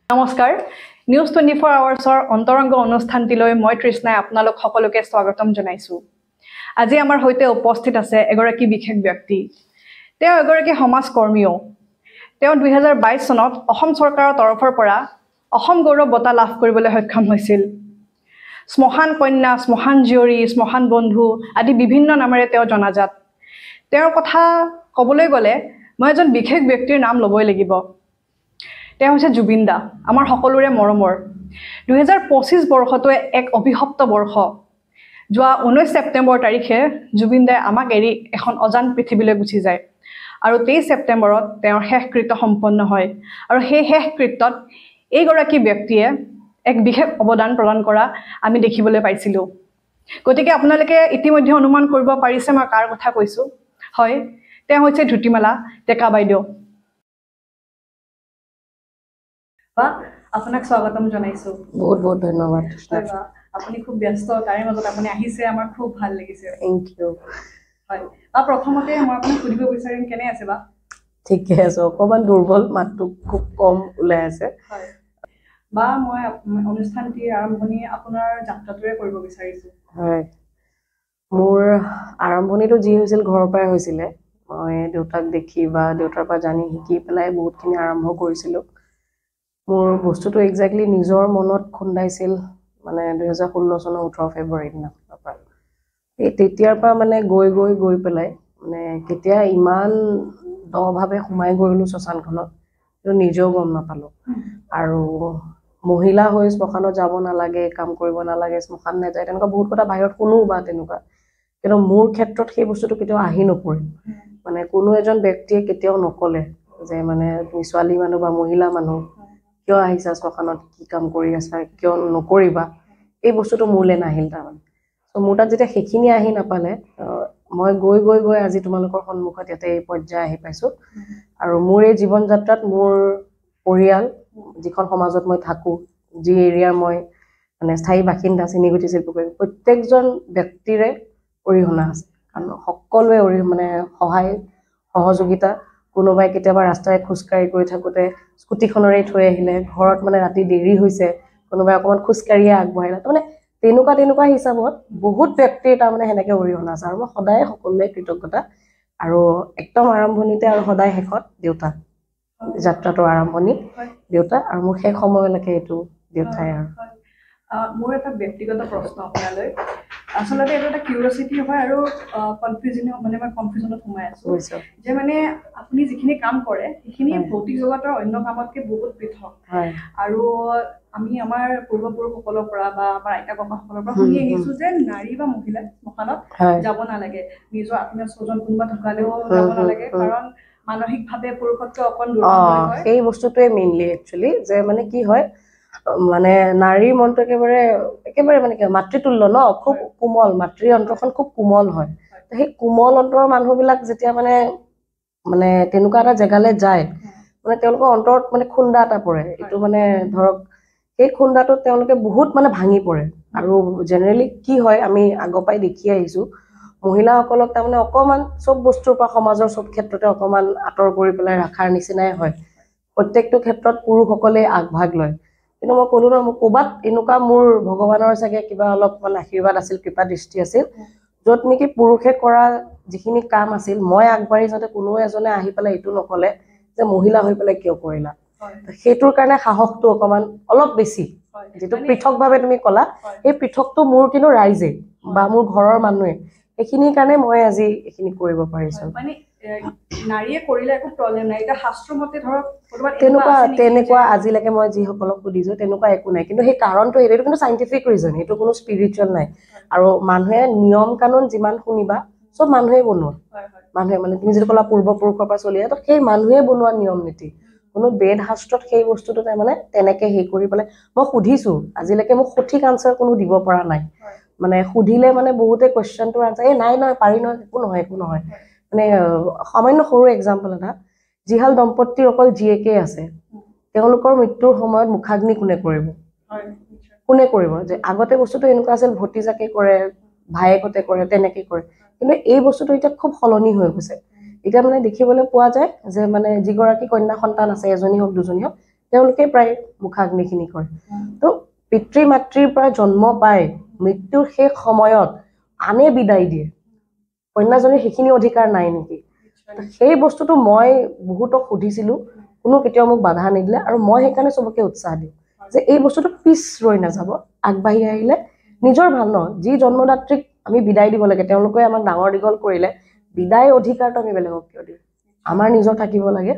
নমস্কাৰ, নিউজ 24 আৱাৰ্ছৰ অন্তৰংগ অনুষ্ঠানটিলৈ মই তৃষ্ণাই আপোনালোক সকলোকে স্বাগতম জনাইছোঁ। আজি আমাৰ সৈতে উপস্থিত আছে এগৰাকী বিশেষ ব্যক্তি। তেওঁ এগৰাকী সমাজকৰ্মীও। তেওঁ 2022 চনত অসম চৰকাৰৰ তৰফৰ পৰা অসম গৌৰৱ বঁটা লাভ কৰিবলৈ সক্ষম হৈছিল। শ্মশান কন্যা, শ্মশান জীয়ৰী, শ্মশান বন্ধু আদি বিভিন্ন নামেৰে তেওঁ জনাজাত। তেওঁৰ কথা ক'বলৈ গ'লে মই এজন বিশেষ ব্যক্তিৰ নাম ল'বই লাগিব। তেওঁ হৈছে জুবিন দা, আমাৰ সকলোৰে মৰমৰ। 2025 বৰ্ষটোৱে এক অভিশপ্ত বৰ্ষ। যোৱা 19 ছেপ্টেম্বৰ তাৰিখে জুবিন দাই আমাক এৰি এখন অজান পৃথিৱীলৈ গুচি যায় আৰু 23 ছেপ্টেম্বৰত তেওঁৰ শেষকৃত্য সম্পন্ন হয়। আৰু সেই শেষকৃত্যত এইগৰাকী ব্যক্তিয়ে এক বিশেষ অৱদান প্ৰদান কৰা আমি দেখিবলৈ পাইছিলোঁ। গতিকে আপোনালোকে ইতিমধ্যে অনুমান কৰিব পাৰিছে মই কাৰ কথা কৈছোঁ। হয়, তেওঁ হৈছে ধুতিমালা ডেকা বাইদেউ। বা আপোনাক স্বাগতম জনাইছোঁ। বহুত বহুত ধন্যবাদ। আপুনি খুব ব্যস্ত, তাৰে মাজত আপুনি আহিছে, আমাৰ খুব ভাল লাগিছে। Thank U. হয় বা, প্ৰথমতে মই আপোনাক সুধিব বিচাৰিম, কেনে আছে বা? ঠিকে আছে, অকণমান দুৰ্বল, মাতটো খুব কম ওলাই আছে। হয় বা, মই অনুষ্ঠানটিৰ আৰম্ভণি আপোনাৰ যাত্ৰাটোৰে কৰিব বিচাৰিছোঁ। হয়, মোৰ আৰম্ভণিটো যি হৈছিল ঘৰৰ পৰাই হৈছিলে। মই দেউতাক দেখি বা দেউতাৰ পৰা জানি শিকি পেলাই বহুতখিনি আৰম্ভ কৰিছিলোঁ। মোৰ বস্তুটো একজেক্টলি নিজৰ মনত খুন্দাইছিল মানে 2016 চনৰ 18 ফেব্ৰুৱাৰী দিনাখনৰ পৰা। এই তেতিয়াৰ পৰা মানে গৈ গৈ গৈ পেলাই মানে কেতিয়া ইমান দভাৱে সোমাই গ'লোঁ শ্মশানখনত, সেইটো নিজেও গম নাপালোঁ। আৰু মহিলা হৈ শ্মশানত যাব নালাগে, কাম কৰিব নালাগে, শ্মশান নাযায়, তেনেকুৱা বহুত কথা বাহিৰত শুনো বা তেনেকুৱা। কিন্তু মোৰ ক্ষেত্ৰত সেই বস্তুটো কেতিয়াও আহি নপৰিল। মানে কোনো এজন ব্যক্তিয়ে কেতিয়াও নক'লে যে মানে তুমি ছোৱালী মানুহ বা মহিলা মানুহ কিয় আহিছা শ্মশানত, কি কাম কৰি আছা, কিয় নকৰিবা, এই বস্তুটো মোলৈ নাহিল তাৰমানে। চ' মোৰ তাত যেতিয়া সেইখিনি আহি নাপালে, মই গৈ গৈ গৈ আজি তোমালোকৰ সন্মুখত ইয়াতে এই পৰ্যায় আহি পাইছোঁ। আৰু মোৰ এই জীৱন যাত্ৰাত মোৰ পৰিয়াল, যিখন সমাজত মই থাকোঁ, যি এৰিয়াৰ মই মানে স্থায়ী বাসিন্দা চেনীগুটি শিল্পকৰী, প্ৰত্যেকজন ব্যক্তিৰে অৰিহণা আছে। কাৰণ সকলোৱে মানে সহায় সহযোগিতা। কোনোবাই কেতিয়াবা ৰাস্তাৰে খোজকাঢ়ি গৈ থাকোঁতে স্কুটিখনৰে থৈ আহিলে, ঘৰত মানে ৰাতি দেৰি হৈছে, কোনোবাই অকণমান খোজকাঢ়িয়ে আগবঢ়াইলে, তাৰমানে তেনেকুৱা তেনেকুৱা হিচাপত বহুত ব্যক্তিৰ তাৰমানে সেনেকৈ অৰিহণা আছে। আৰু মই সদায় সকলোৱে কৃতজ্ঞতা। আৰু একদম আৰম্ভণিতে আৰু সদায় শেষত দেউতা, যাত্ৰাটোৰ আৰম্ভণি দেউতা, আৰু মোৰ শেষ সময়লৈকে এইটো দেউতাই। আৰু মোৰ এটা ব্যক্তিগত প্ৰশ্ন আপোনালৈ, আচলতে এইটো এটা কিউৰিয়চিটি হয় আৰু কনফিউজন, মানে মই কনফিউজনত সোমাই আছো যে মানে আপুনি যিখিনি কাম কৰে সেইখিনি ভৌতিক জগতৰ অন্য কামতকৈ বহুত পৃথক। আৰু আমি আমাৰ পূৰ্বপুৰুষসকলৰ পৰা বা আমাৰ আইতা ককাসকলৰ পৰা শুনি আহিছো যে নাৰী বা মহিলা শ্মশানত যাব নালাগে, নিজৰ আত্মীয় স্বজন কোনোবা ঢুকালেও যাব নালাগে, কাৰণ মানসিকভাৱে পুৰুষতকৈ অকণ দুৰ্বল। সেই বস্তুটোৱে মেইনলি একচুৱেলি যে মানে কি হয়, মানে নাৰীৰ মনটো একেবাৰে একেবাৰে মানে কি মাতৃতুল্য ন, খুব কোমল, মাতৃৰ অন্তৰখন খুব কোমল হয়। সেই কোমল অন্তৰৰ মানুহবিলাক যেতিয়া মানে মানে তেনেকুৱা এটা জেগালৈ যায়, মানে তেওঁলোকৰ অন্তৰত মানে খুন্দা এটা পৰে। এইটো মানে ধৰক সেই খুন্দাটোত তেওঁলোকে বহুত মানে ভাঙি পৰে। আৰু জেনেৰেলি কি হয়, আমি আগৰ পৰাই দেখি আহিছোঁ, মহিলাসকলক তাৰমানে অকণমান চব বস্তুৰ পৰা সমাজৰ চব ক্ষেত্ৰতে অকণমান আঁতৰ কৰি পেলাই ৰখাৰ নিচিনাই হয়। প্ৰত্যেকটো ক্ষেত্ৰত পুৰুষসকলেই আগভাগ লয়। কিন্তু মই ক'লো ন, মোৰ ক'ৰবাত এনেকুৱা মোৰ ভগৱানৰ চাগে কিবা অলপ মানে আশীৰ্বাদ আছিল, কৃপা দৃষ্টি আছিল, য'ত নেকি পুৰুষে কৰা যিখিনি কাম আছিল, মই আগবাঢ়ি যাওঁতে কোনো এজনে আহি পেলাই এইটো নক'লে যে মহিলা হৈ পেলাই কিয় কৰিলা। সেইটোৰ কাৰণে সাহসটো অকণমান অলপ বেছি, যিটো পৃথকভাৱে তুমি ক'লা, সেই পৃথকটো মোৰ কিন্তু ৰাইজে বা মোৰ ঘৰৰ মানুহে, সেইখিনিৰ কাৰণে মই আজি এইখিনি কৰিব পাৰিছোঁ। নাৰীয়ে কৰিলে একো প্ৰব্লেম নাই, এতিয়া শাস্ত্ৰ মতে ধৰক তেনেকুৱা তেনেকুৱা আজিলৈকে মই যিসকলক সুধিছোঁ তেনেকুৱা একো নাই। কিন্তু সেই কাৰণটো সেইটো কিন্তু চাইণ্টিফিক ৰিজন, সেইটো কোনো স্পিৰিচুৱেল নাই। আৰু মানুহে নিয়ম কানুন যিমান শুনিবা চব মানুহে বনোৱা, মানুহে মানে তুমি যিটো ক'লা পূৰ্বপুৰুষৰ পৰা চলি আহে, তো সেই মানুহে বনোৱা নিয়ম নীতি, কোনো বেদ শাস্ত্ৰত সেই বস্তুটো তাৰমানে তেনেকে হেৰি কৰি পেলাই মই সুধিছোঁ, আজিলৈকে মোক সঠিক আনচাৰ কোনো দিব পৰা নাই। মানে সুধিলে মানে বহুতে কুৱেশ্যনটোৰ আনচাৰ এই নাই নহয়, পাৰি নহয়, একো নহয়, একো নহয়। মানে সামান্য সৰু এক্সাম্পল এটা, যিহাল দম্পতীৰ অকল জীয়েকেই আছে, তেওঁলোকৰ মৃত্যুৰ সময়ত মুখাগ্নি কোনে কৰিব? কোনে কৰিব? যে আগতে বস্তুটো এনেকুৱা আছিল, ভতিজাকে কৰে, ভায়েকতে কৰে, তেনেকে কৰে। কিন্তু এই বস্তুটো এতিয়া খুব সলনি হৈ গৈছে। এতিয়া মানে দেখিবলৈ পোৱা যায় যে মানে যিগৰাকী কন্যা সন্তান আছে, এজনী হওক দুজনী হওক, তেওঁলোকে প্ৰায় মুখাগ্নিখিনি কৰে। তো পিতৃ মাতৃৰ পৰা জন্ম পাই মৃত্যুৰ শেষ সময়ত আনে বিদায় দিয়ে, কন্যাজনীৰ সেইখিনি অধিকাৰ নাই নেকি? সেই বস্তুটো মই বহুতক সুধিছিলোঁ, কোনো কেতিয়াও মোক বাধা নিদিলে। আৰু মই সেইকাৰণে চবকে উৎসাহ দিওঁ যে এই বস্তুটো পিছ ৰৈ নাযাব, আগবাঢ়ি আহিলে নিজৰ ভাল ন। যি জন্মদাত্ৰীক আমি বিদায় দিব লাগে, তেওঁলোকে আমাক ডাঙৰ দীঘল কৰিলে, বিদায় অধিকাৰটো আমি বেলেগক কিয় দিওঁ? আমাৰ নিজৰ থাকিব লাগে।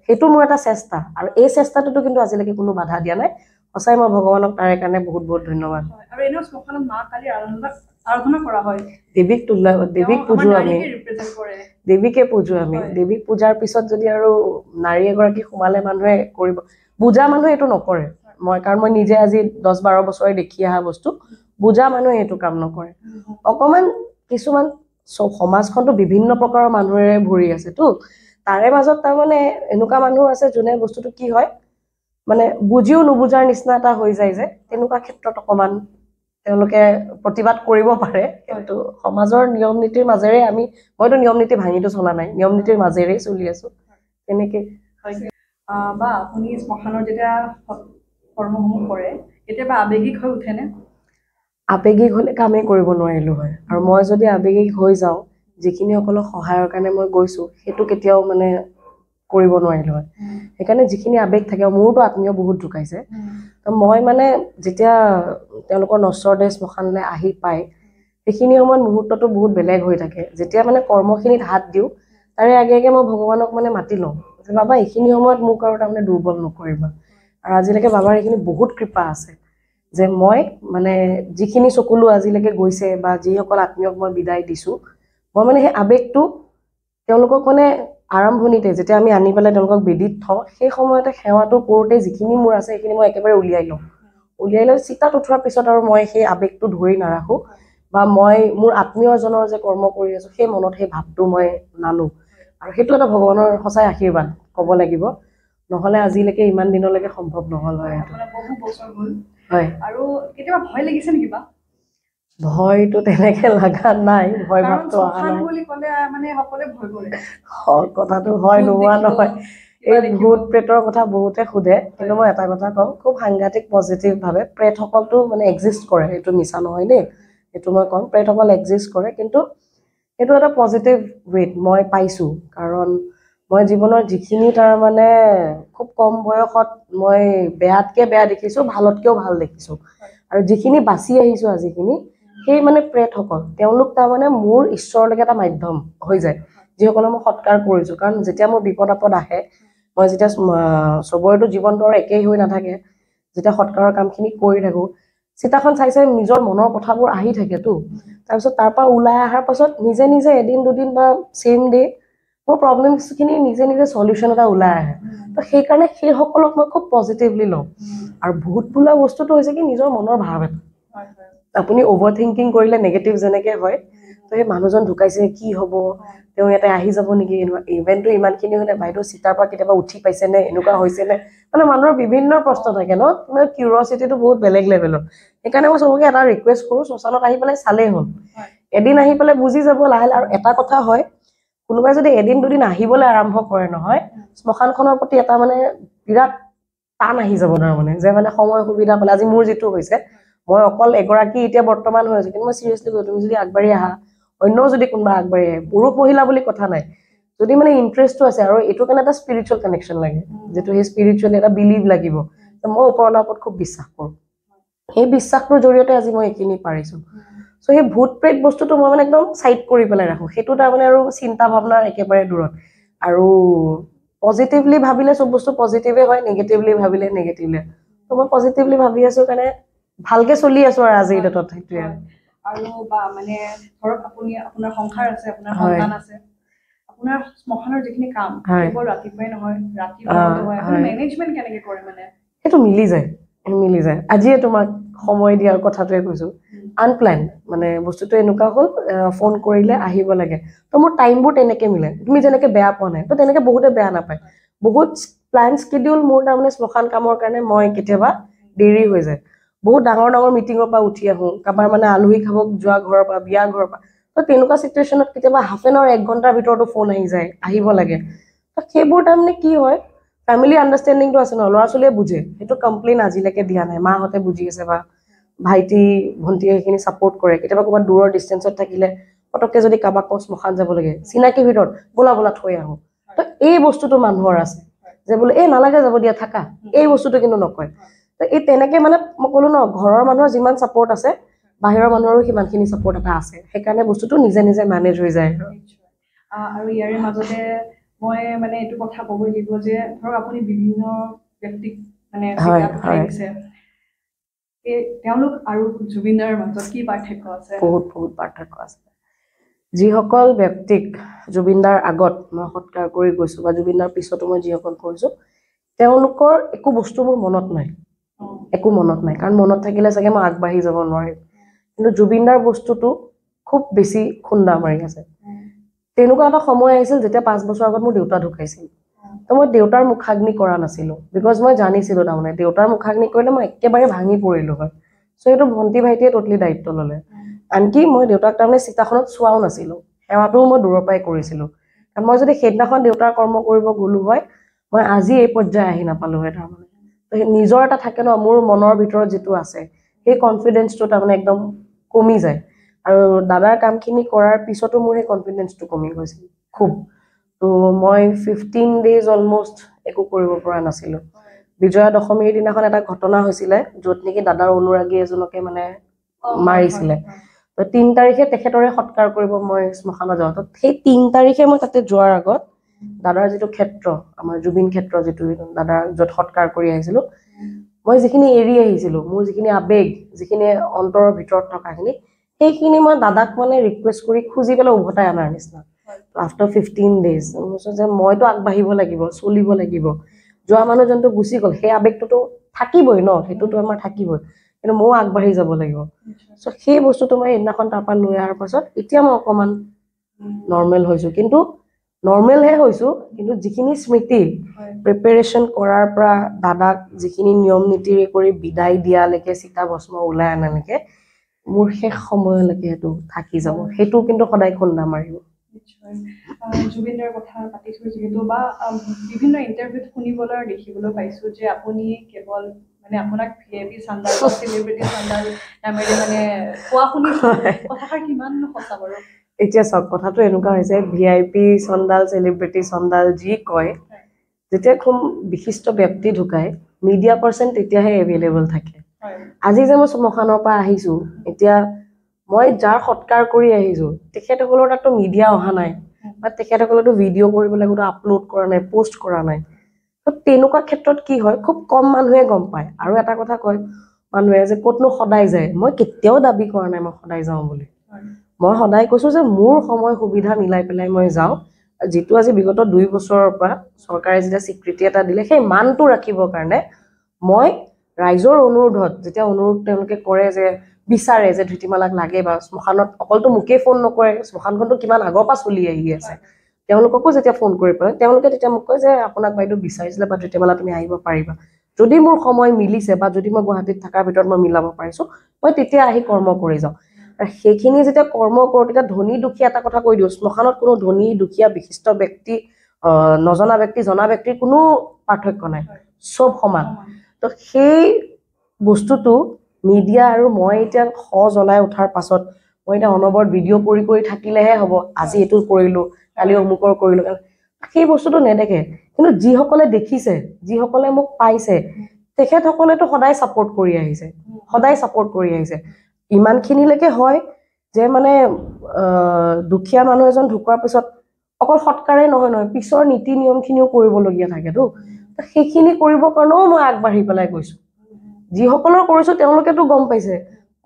সেইটো মোৰ এটা চেষ্টা, আৰু এই চেষ্টাটোতো কিন্তু আজিলৈকে কোনো বাধা দিয়া নাই। সঁচাই মই ভগৱানক তাৰে কাৰণে বহুত বহুত ধন্যবাদ। আৰু এনেও শ্মশানত মা কালীৰ আৰাধনা কৰা হয়, দেৱীক তোলা, দেৱীক পূজো আমি, দেৱীকে পূজো আমি। দেৱীক পূজাৰ পিছত যদি আৰু নাৰী এগৰাকী সোমালে মানুহে কৰিব, বুজা মানুহে এইটো নকৰে। মই কাৰণ মই নিজে আজি 10-12 বছৰে দেখি অহা বস্তু, বুজা মানুহে এইটো কাম নকৰে। অকণমান কিছুমান সমাজখনতো বিভিন্ন প্ৰকাৰৰ মানুহেৰে ভৰি আছেতো, তাৰে মাজত তাৰমানে এনেকুৱা মানুহ আছে যোনে বস্তুটো কি হয় মানে বুজিও নুবুজাৰ নিচিনা এটা হৈ যায়, যে তেনেকুৱা ক্ষেত্ৰত অকণমান তেওঁলোকে প্ৰতিবাদ কৰিব পাৰে। কিন্তু সমাজৰ নিয়ম নীতিৰ মাজেৰে আমি, মইতো নিয়ম নীতি ভাঙিতো চলা নাই, নিয়ম নীতিৰ মাজেৰেই চলি আছো তেনেকে। বা আপুনি শ্মশানৰ যেতিয়া কৰ্মসমূহ কৰে, কেতিয়াবা আৱেগিক হৈ উঠেনে? আৱেগিক হ'লে কামেই কৰিব নোৱাৰিলো হয়। আৰু মই যদি আৱেগিক হৈ যাওঁ, যিখিনি সকলক সহায়ৰ কাৰণে মই গৈছোঁ, সেইটো কেতিয়াও মানে কৰিব নোৱাৰিলো হয়। সেইকাৰণে যিখিনি আৱেগ থাকে, মোৰতো আত্মীয় বহুত ঢুকাইছে, তো মই মানে যেতিয়া তেওঁলোকৰ নশ্বৰ দেহ শ্মশানলৈ আহি পায়, সেইখিনি সময়ত মুহূৰ্তটো বহুত বেলেগ হৈ থাকে। যেতিয়া মানে কৰ্মখিনিত হাত দিওঁ, তাৰে আগে আগে মই ভগৱানক মানে মাতি লওঁ যে বাবা এইখিনি সময়ত মোক আৰু তাৰমানে দুৰ্বল নকৰিবা। আৰু আজিলৈকে বাবাৰ এইখিনি বহুত কৃপা আছে যে মই মানে যিখিনি চকুলো আজিলৈকে গৈছে বা যিসকল আত্মীয়ক মই বিদায় দিছোঁ, মই মানে সেই আৱেগটো তেওঁলোকক মানে আৰম্ভণিতে যেতিয়া আমি আনি পেলাই তেওঁলোকক বেদীত থওঁ, সেই সময়তে সেৱাটো কৰোঁতে যিখিনি মোৰ আছে সেইখিনি মই একেবাৰে উলিয়াই লওঁ। উলিয়াই লৈ চিতাত উঠোৱাৰ পিছত আৰু মই সেই আৱেগটো ধৰি নাৰাখোঁ, বা মই মোৰ আত্মীয়জনৰ যে কৰ্ম কৰি আছোঁ সেই মনত সেই ভাৱটো মই নানো। আৰু সেইটো এটা ভগৱানৰ সঁচাই আশীৰ্বাদ ক'ব লাগিব, নহ'লে আজিলৈকে ইমান দিনলৈকে সম্ভৱ নহ'ল হয়। হয়। আৰু কেতিয়াবা ভয় লাগিছে নেকি বা? ভয়টো তেনেকে লগা নাই, ভয় ভাৱটো অহা নাই। কথাটো হয় নোহোৱা নহয়, এই ভূত প্ৰেতৰ কথা বহুতে সোধে, কিন্তু মই এটা কথা কওঁ, খুব সাংঘাতিক পজিটিভ ভাৱে প্ৰেতসকলটো মানে এক্সিষ্ট কৰে, সেইটো মিছা নহয় দেই, সেইটো মই কম, প্ৰেতসকল এক্সিষ্ট কৰে, কিন্তু সেইটো এটা পজিটিভ ৱেত মই পাইছোঁ। কাৰণ মই জীৱনৰ যিখিনি তাৰমানে খুব কম বয়সত মই বেয়াতকৈ বেয়া দেখিছোঁ, ভালতকৈও ভাল দেখিছোঁ, আৰু যিখিনি বাচি আহিছোঁ আজিখিনি, সেই মানে প্ৰেতসকল তেওঁলোক তাৰমানে মোৰ ঈশ্বৰলৈকে এটা মাধ্যম হৈ যায়, যিসকলক মই সৎকাৰ কৰিছোঁ। কাৰণ যেতিয়া মোৰ বিপদ আপদ আহে, মই যেতিয়া চবৰেতো জীৱনটো আৰু একেই হৈ নাথাকে, যেতিয়া সৎকাৰৰ কামখিনি কৰি থাকোঁ, চিতাখন চাই চাই নিজৰ মনৰ কথাবোৰ আহি থাকেতো, তাৰপিছত তাৰপৰা ওলাই অহাৰ পাছত নিজে নিজে এদিন দুদিন বা ছেইম ডে মোৰ প্ৰব্লেমছখিনি নিজে নিজে চলিউশ্যন এটা ওলাই আহে। তো সেইকাৰণে সেইসকলক মই খুব পজিটিভলি লওঁ। আৰু ভূত বোলা বস্তুটো হৈছে কি, নিজৰ মনৰ ভাৱ এটা, আপুনি অভাৰ থিংকিং কৰিলে নেগেটিভ যেনেকৈ হয়, তো সেই মানুহজন ঢুকাইছে কি হ'ব, তেওঁ ইয়াতে আহি যাব নেকি, এনেকুৱা ইভেণ্টটো ইমানখিনি হ'লে বাইদেউ চিতাৰ পৰা কেতিয়াবা উঠি পাইছেনে, এনেকুৱা হৈছেনে, মানে মানুহৰ বিভিন্ন প্ৰশ্ন থাকে ন, মানে কিউৰিয়চিটিটো বহুত বেলেগ লেভেলৰ। সেইকাৰণে মই চবকে এটা ৰিকুৱেষ্ট কৰোঁ, শ্মশানত আহি পেলাই চালেই হ'ল, এদিন আহি পেলাই বুজি যাব লাহে লাহে। আৰু এটা কথা হয়, কোনোবাই যদি এদিন দুদিন আহিবলৈ আৰম্ভ কৰে নহয়, শ্মশানখনৰ প্ৰতি এটা মানে বিৰাট টান আহি যাব তাৰমানে, যে মানে সময় সুবিধা পালে। আজি মোৰ যিটো হৈছে, মই অকল এগৰাকী এতিয়া বৰ্তমান হৈ আছোঁ, কিন্তু মই চিৰিয়াছলি কৈছোঁ, তুমি যদি আগবাঢ়ি আহা, অন্যও যদি কোনোবা আগবাঢ়ি আহে, পুৰুষ মহিলা বুলি কথা নাই, যদি মানে ইণ্টাৰেষ্টটো আছে, আৰু এইটোৰ কাৰণে এটা স্পিৰিচুৱেল কানেকশ্যন লাগে, যিটো সেই স্পিৰিচুৱেল এটা বিলিভ লাগিব। মই ওপৰৱালাৰ ওপৰত খুব বিশ্বাস কৰোঁ, সেই বিশ্বাসটোৰ জৰিয়তে আজি মই এইখিনি পাৰিছোঁ। চ' সেই ভূত প্ৰেত বস্তুটো মই মানে একদম চাইড কৰি পেলাই ৰাখোঁ, সেইটো তাৰমানে আৰু চিন্তা ভাৱনাৰ একেবাৰে দূৰত। আৰু পজিটিভলি ভাবিলে চব বস্তু পজিটিভে হয়, নিগেটিভলি ভাবিলে নিগেটিভলি। ত' মই পজিটিভলি ভাবি আছোঁ কাৰণে ভালকে চলি আছোঁ আৰু আজিৰ ডেটত, সেইটোৱে। আৰু বা মানে ধৰক আপুনি, আপোনাৰ সংসাৰ আছে, আপোনাৰ সন্তান আছে, আপোনাৰ শ্মশানৰ যিখিনি কাম কেৱল ৰাতিপুৱাই নহয়, ৰাতি হয়, মেনেজমেণ্ট কেনেকে কৰে মানে? সেইটো মিলি যায়, মিলি যায়। আজিয়ে তোমাক সময় দিয়াৰ কথাটোৱে কৈছোঁ, আনপ্লেন মানে বস্তুটো এনেকুৱা হ'ল, ফোন কৰিলে আহিব লাগে, তো মোৰ টাইমবোৰ তেনেকৈ মিলে। তুমি যেনেকৈ বেয়া পোৱা নাই, তো তেনেকৈ বহুতে বেয়া নাপায়। বহুত প্লেন স্কেডিউল মোৰ তাৰমানে শ্মশান কামৰ কাৰণে মই কেতিয়াবা দেৰি হৈ যায়, বহুত ডাঙৰ ডাঙৰ মিটিঙৰ পৰা উঠি আহোঁ, কাৰোবাৰ মানে আলহী খাব যোৱা ঘৰৰ পৰা, বিয়া ঘৰৰ পৰা, তো তেনেকুৱা চিটুৱেশ্যনত কেতিয়াবা হাফ এন আৱাৰ 1 ঘণ্টাৰ ভিতৰতো ফোন আহি যায়, আহিব লাগে। তো সেইবোৰ তাৰমানে কি হয়, ফেমিলি আণ্ডাৰষ্টেণ্ডিংটো আছে ন, ল'ৰা ছোৱালীয়ে বুজে, সেইটো কমপ্লেইন আজিলৈকে দিয়া নাই, মাহঁতে বুজি আছে বা ভাইটি ভণ্টিয়ে সেইখিনি ছাপৰ্ট কৰে। কেতিয়াবা ক'ৰবাত দূৰৰ ডিষ্টেঞ্চত থাকিলে পটককৈ যদি কাৰোবাক কওঁ শ্মশান যাব লাগে, চিনাকিৰ ভিতৰত বোলা বোলা থৈ আহোঁ। তো এই বস্তুটো মানুহৰ আছে যে বোলে এই নালাগে যাব দিয়া থাকা, এই বস্তুটো কিন্তু নকয়। তো এই তেনেকে মানে মই ক'লো ন, ঘৰৰ মানুহৰ যিমান ছাপৰ্ট আছে বাহিৰৰ মানুহৰো সিমানখিনি ছাপৰ্ট এটা আছে, সেইকাৰণে বস্তুটো নিজে নিজে মেনেজ হৈ যায়। আৰু ইয়াৰে মাজতে মই মানে এইটো কথা ক'বই লাগিব যে ধৰক আপুনি বিভিন্ন ব্যক্তিক মানে দিছে, তেওঁলোক আৰু জুবিনদাৰ মাজত কি পাৰ্থক্য আছে? বহুত বহুত পাৰ্থক্য আছে। যিসকল ব্যক্তিক জুবিনদাৰ আগত মই সৎকাৰ কৰি গৈছোঁ বা জুবিনদাৰ পিছতো মই যিসকল কৰিছোঁ, তেওঁলোকৰ একো বস্তু মোৰ মনত নাই, একো মনত নাই, কাৰণ মনত থাকিলে চাগে মই আগবাঢ়ি যাব নোৱাৰিম। কিন্তু জুবিনদাৰ বস্তুটো খুব বেছি খুন্দা মাৰি আছে। তেনেকুৱা এটা সময় আহিছিল যেতিয়া 5 বছৰ আগত মোৰ দেউতা ঢুকাইছিল, তো মই দেউতাৰ মুখাগ্নি কৰা নাছিলোঁ, because মই জানিছিলোঁ তাৰমানে দেউতাৰ মুখাগ্নি কৰিলে মই একেবাৰে ভাঙি পৰিলোঁ হয়। চ' সেইটো ভণ্টি ভাইটিয়ে ট'টেলি দায়িত্ব ল'লে। আনকি মই দেউতাক তাৰমানে চিতাখনত চোৱাও নাছিলোঁ, সেৱাটোও মই দূৰৰ পৰাই কৰিছিলোঁ। কাৰণ মই যদি সেইদিনাখন দেউতাৰ কৰ্ম কৰিব গ'লো হয়, মই আজি এই পৰ্যায় আহি নাপালোঁ হয় তাৰমানে। তো নিজৰ এটা থাকে ন, মোৰ মনৰ ভিতৰত যিটো আছে সেই কনফিডেঞ্চটো তাৰমানে একদম কমি যায়। আৰু দাদাৰ কামখিনি কৰাৰ পিছতো মোৰ সেই কনফিডেঞ্চটো কমি গৈছিল খুব। তো মই 15 ডেইজ অলমষ্ট একো কৰিব পৰা নাছিলোঁ। বিজয়া দশমীৰ দিনাখন এটা ঘটনা হৈছিলে য'ত নেকি দাদাৰ অনুৰাগী এজনকে মানে মাৰিছিলে। তো 3 তাৰিখে তেখেতৰে সৎকাৰ কৰিব মই শ্মশানত যাওঁ। তো সেই 3 তাৰিখে মই তাতে যোৱাৰ আগত দাদাৰ যিটো ক্ষেত্ৰ, আমাৰ জুবিন ক্ষেত্ৰ, যিটো দাদাৰ য'ত সৎকাৰ কৰি আহিছিলোঁ, মই যিখিনি এৰি আহিছিলোঁ, মোৰ যিখিনি আৱেগ, যিখিনি অন্তৰৰ ভিতৰত থকাখিনি, সেইখিনি মই দাদাক মানে ৰিকুৱেষ্ট কৰি খুজি পেলাই উভতাই অনাৰ নিচিনা। আফটাৰ 15 ডেইজ মই কৈছোঁ যে মইতো আগবাঢ়িব লাগিব, চলিব লাগিব। যোৱা মানুহজনটো গুচি গ'ল, সেই আৱেগটোতো থাকিবই ন, সেইটোতো আমাৰ থাকিবই, কিন্তু ময়ো আগবাঢ়ি যাব লাগিব। চ' সেই বস্তুটো মই সেইদিনাখন তাৰপৰা লৈ অহাৰ পাছত এতিয়া মই অকণমান নৰ্মেল হৈছোঁ। কিন্তু নৰ্মেলহে হৈছোঁ, কিন্তু যিখিনি স্মৃতি প্ৰিপেৰেশ্যন কৰাৰ পৰা দাদাক যিখিনি নিয়ম নীতিৰে কৰি বিদায় দিয়ালৈকে, চিতা ভস্ম ওলাই আনালৈকে, মোৰ শেষ সময়লৈকে সেইটো থাকি যাব। সেইটো কিন্তু সদায় খুন্দা মাৰিব। জুবিনদাৰ কথা পাতিছোঁ যিহেতু, বা বিভিন্ন ইণ্টাৰভিউত শুনিবলৈ আৰু দেখিবলৈ পাইছোঁ যে আপুনি কেৱল মানে আপোনাক ভিআইপি চান্দাল বা চেলিব্ৰিটি চান্দাল নামেৰে মানে কোৱা শুনিছোঁ, কথাষাৰ কিমান সঁচা বাৰু? এতিয়া চাওক, কথাটো এনেকুৱা হৈছে, ভিআইপি চন্দাল, চেলিব্ৰিটি চন্দাল যি কয়, যেতিয়া খুব বিশিষ্ট ব্যক্তি ঢুকায়, মিডিয়া পাৰ্চন তেতিয়াহে এভেইলেবল থাকে। আজি যে মই শ্মশানৰ পৰা আহিছোঁ, এতিয়া মই যাৰ সৎকাৰ কৰি আহিছোঁ তেখেতসকলৰ তাততো মিডিয়া অহা নাই, বা তেখেতসকলেতো ভিডিঅ' কৰি পেলাই কোনো আপলোড কৰা নাই, পষ্ট কৰা নাই। তো তেনেকুৱা ক্ষেত্ৰত কি হয়, খুব কম মানুহে গম পায়। আৰু এটা কথা কয় মানুহে যে ক'তনো সদায় যায়, মই কেতিয়াও দাবী কৰা নাই মই সদায় যাওঁ বুলি। মই সদায় কৈছোঁ যে মোৰ সময় সুবিধা মিলাই পেলাই মই যাওঁ। যিটো আজি বিগত 2 বছৰৰ পৰা চৰকাৰে যেতিয়া স্বীকৃতি এটা দিলে, সেই মানটো ৰাখিবৰ কাৰণে মই ৰাইজৰ অনুৰোধত, যেতিয়া অনুৰোধ তেওঁলোকে কৰে যে বিচাৰে যে ধৃতিমালাক লাগে, বা শ্মশানত অকলতো মোকেই ফোন নকৰে, শ্মশানখনতো কিমান আগৰ পৰা চলি আহি আছে, তেওঁলোককো যেতিয়া ফোন কৰি পেলাই তেওঁলোকে তেতিয়া মোক কয় যে আপোনাক বাইদেউ বিচাৰিছিলে বা ধৃতিমালা তুমি আহিব পাৰিবা। যদি মোৰ সময় মিলিছে বা যদি মই গুৱাহাটীত থকাৰ ভিতৰত মই মিলাব পাৰিছোঁ, মই তেতিয়া আহি কৰ্ম কৰি যাওঁ। আৰু সেইখিনি যেতিয়া কৰ্ম কৰোঁ তেতিয়া ধনী দুখীয়া এটা কথা কৈ দিওঁ, শ্মশানত কোনো ধনী দুখীয়া বিশিষ্ট ব্যক্তি, নজনা ব্যক্তি জনা ব্যক্তিৰ কোনো পাৰ্থক্য নাই, চব সমান। তো সেই বস্তুটো মিডিয়া আৰু মই এতিয়া শ জ্বলাই উঠাৰ পাছত মই এতিয়া অনবৰত ভিডিঅ' কৰি কৰি থাকিলেহে হ'ব, আজি এইটো কৰিলোঁ, কালি অমুকৰ কৰিলোঁ, সেই বস্তুটো নেদেখে। কিন্তু যিসকলে দেখিছে, যিসকলে মোক পাইছে, তেখেতসকলেতো সদায় ছাপৰ্ট কৰি আহিছে, সদায় ছাপৰ্ট কৰি আহিছে। ইমানখিনিলৈকে হয় যে মানে দুখীয়া মানুহ এজন ঢুকোৱাৰ পিছত অকল সৎকাৰেই নহয় নহয়, পিছৰ নীতি নিয়মখিনিও কৰিবলগীয়া থাকেতো, সেইখিনি কৰিবৰ কাৰণেও মই আগবাঢ়ি পেলাই গৈছোঁ। যিসকলৰ কৰিছোঁ তেওঁলোকেতো গম পাইছে,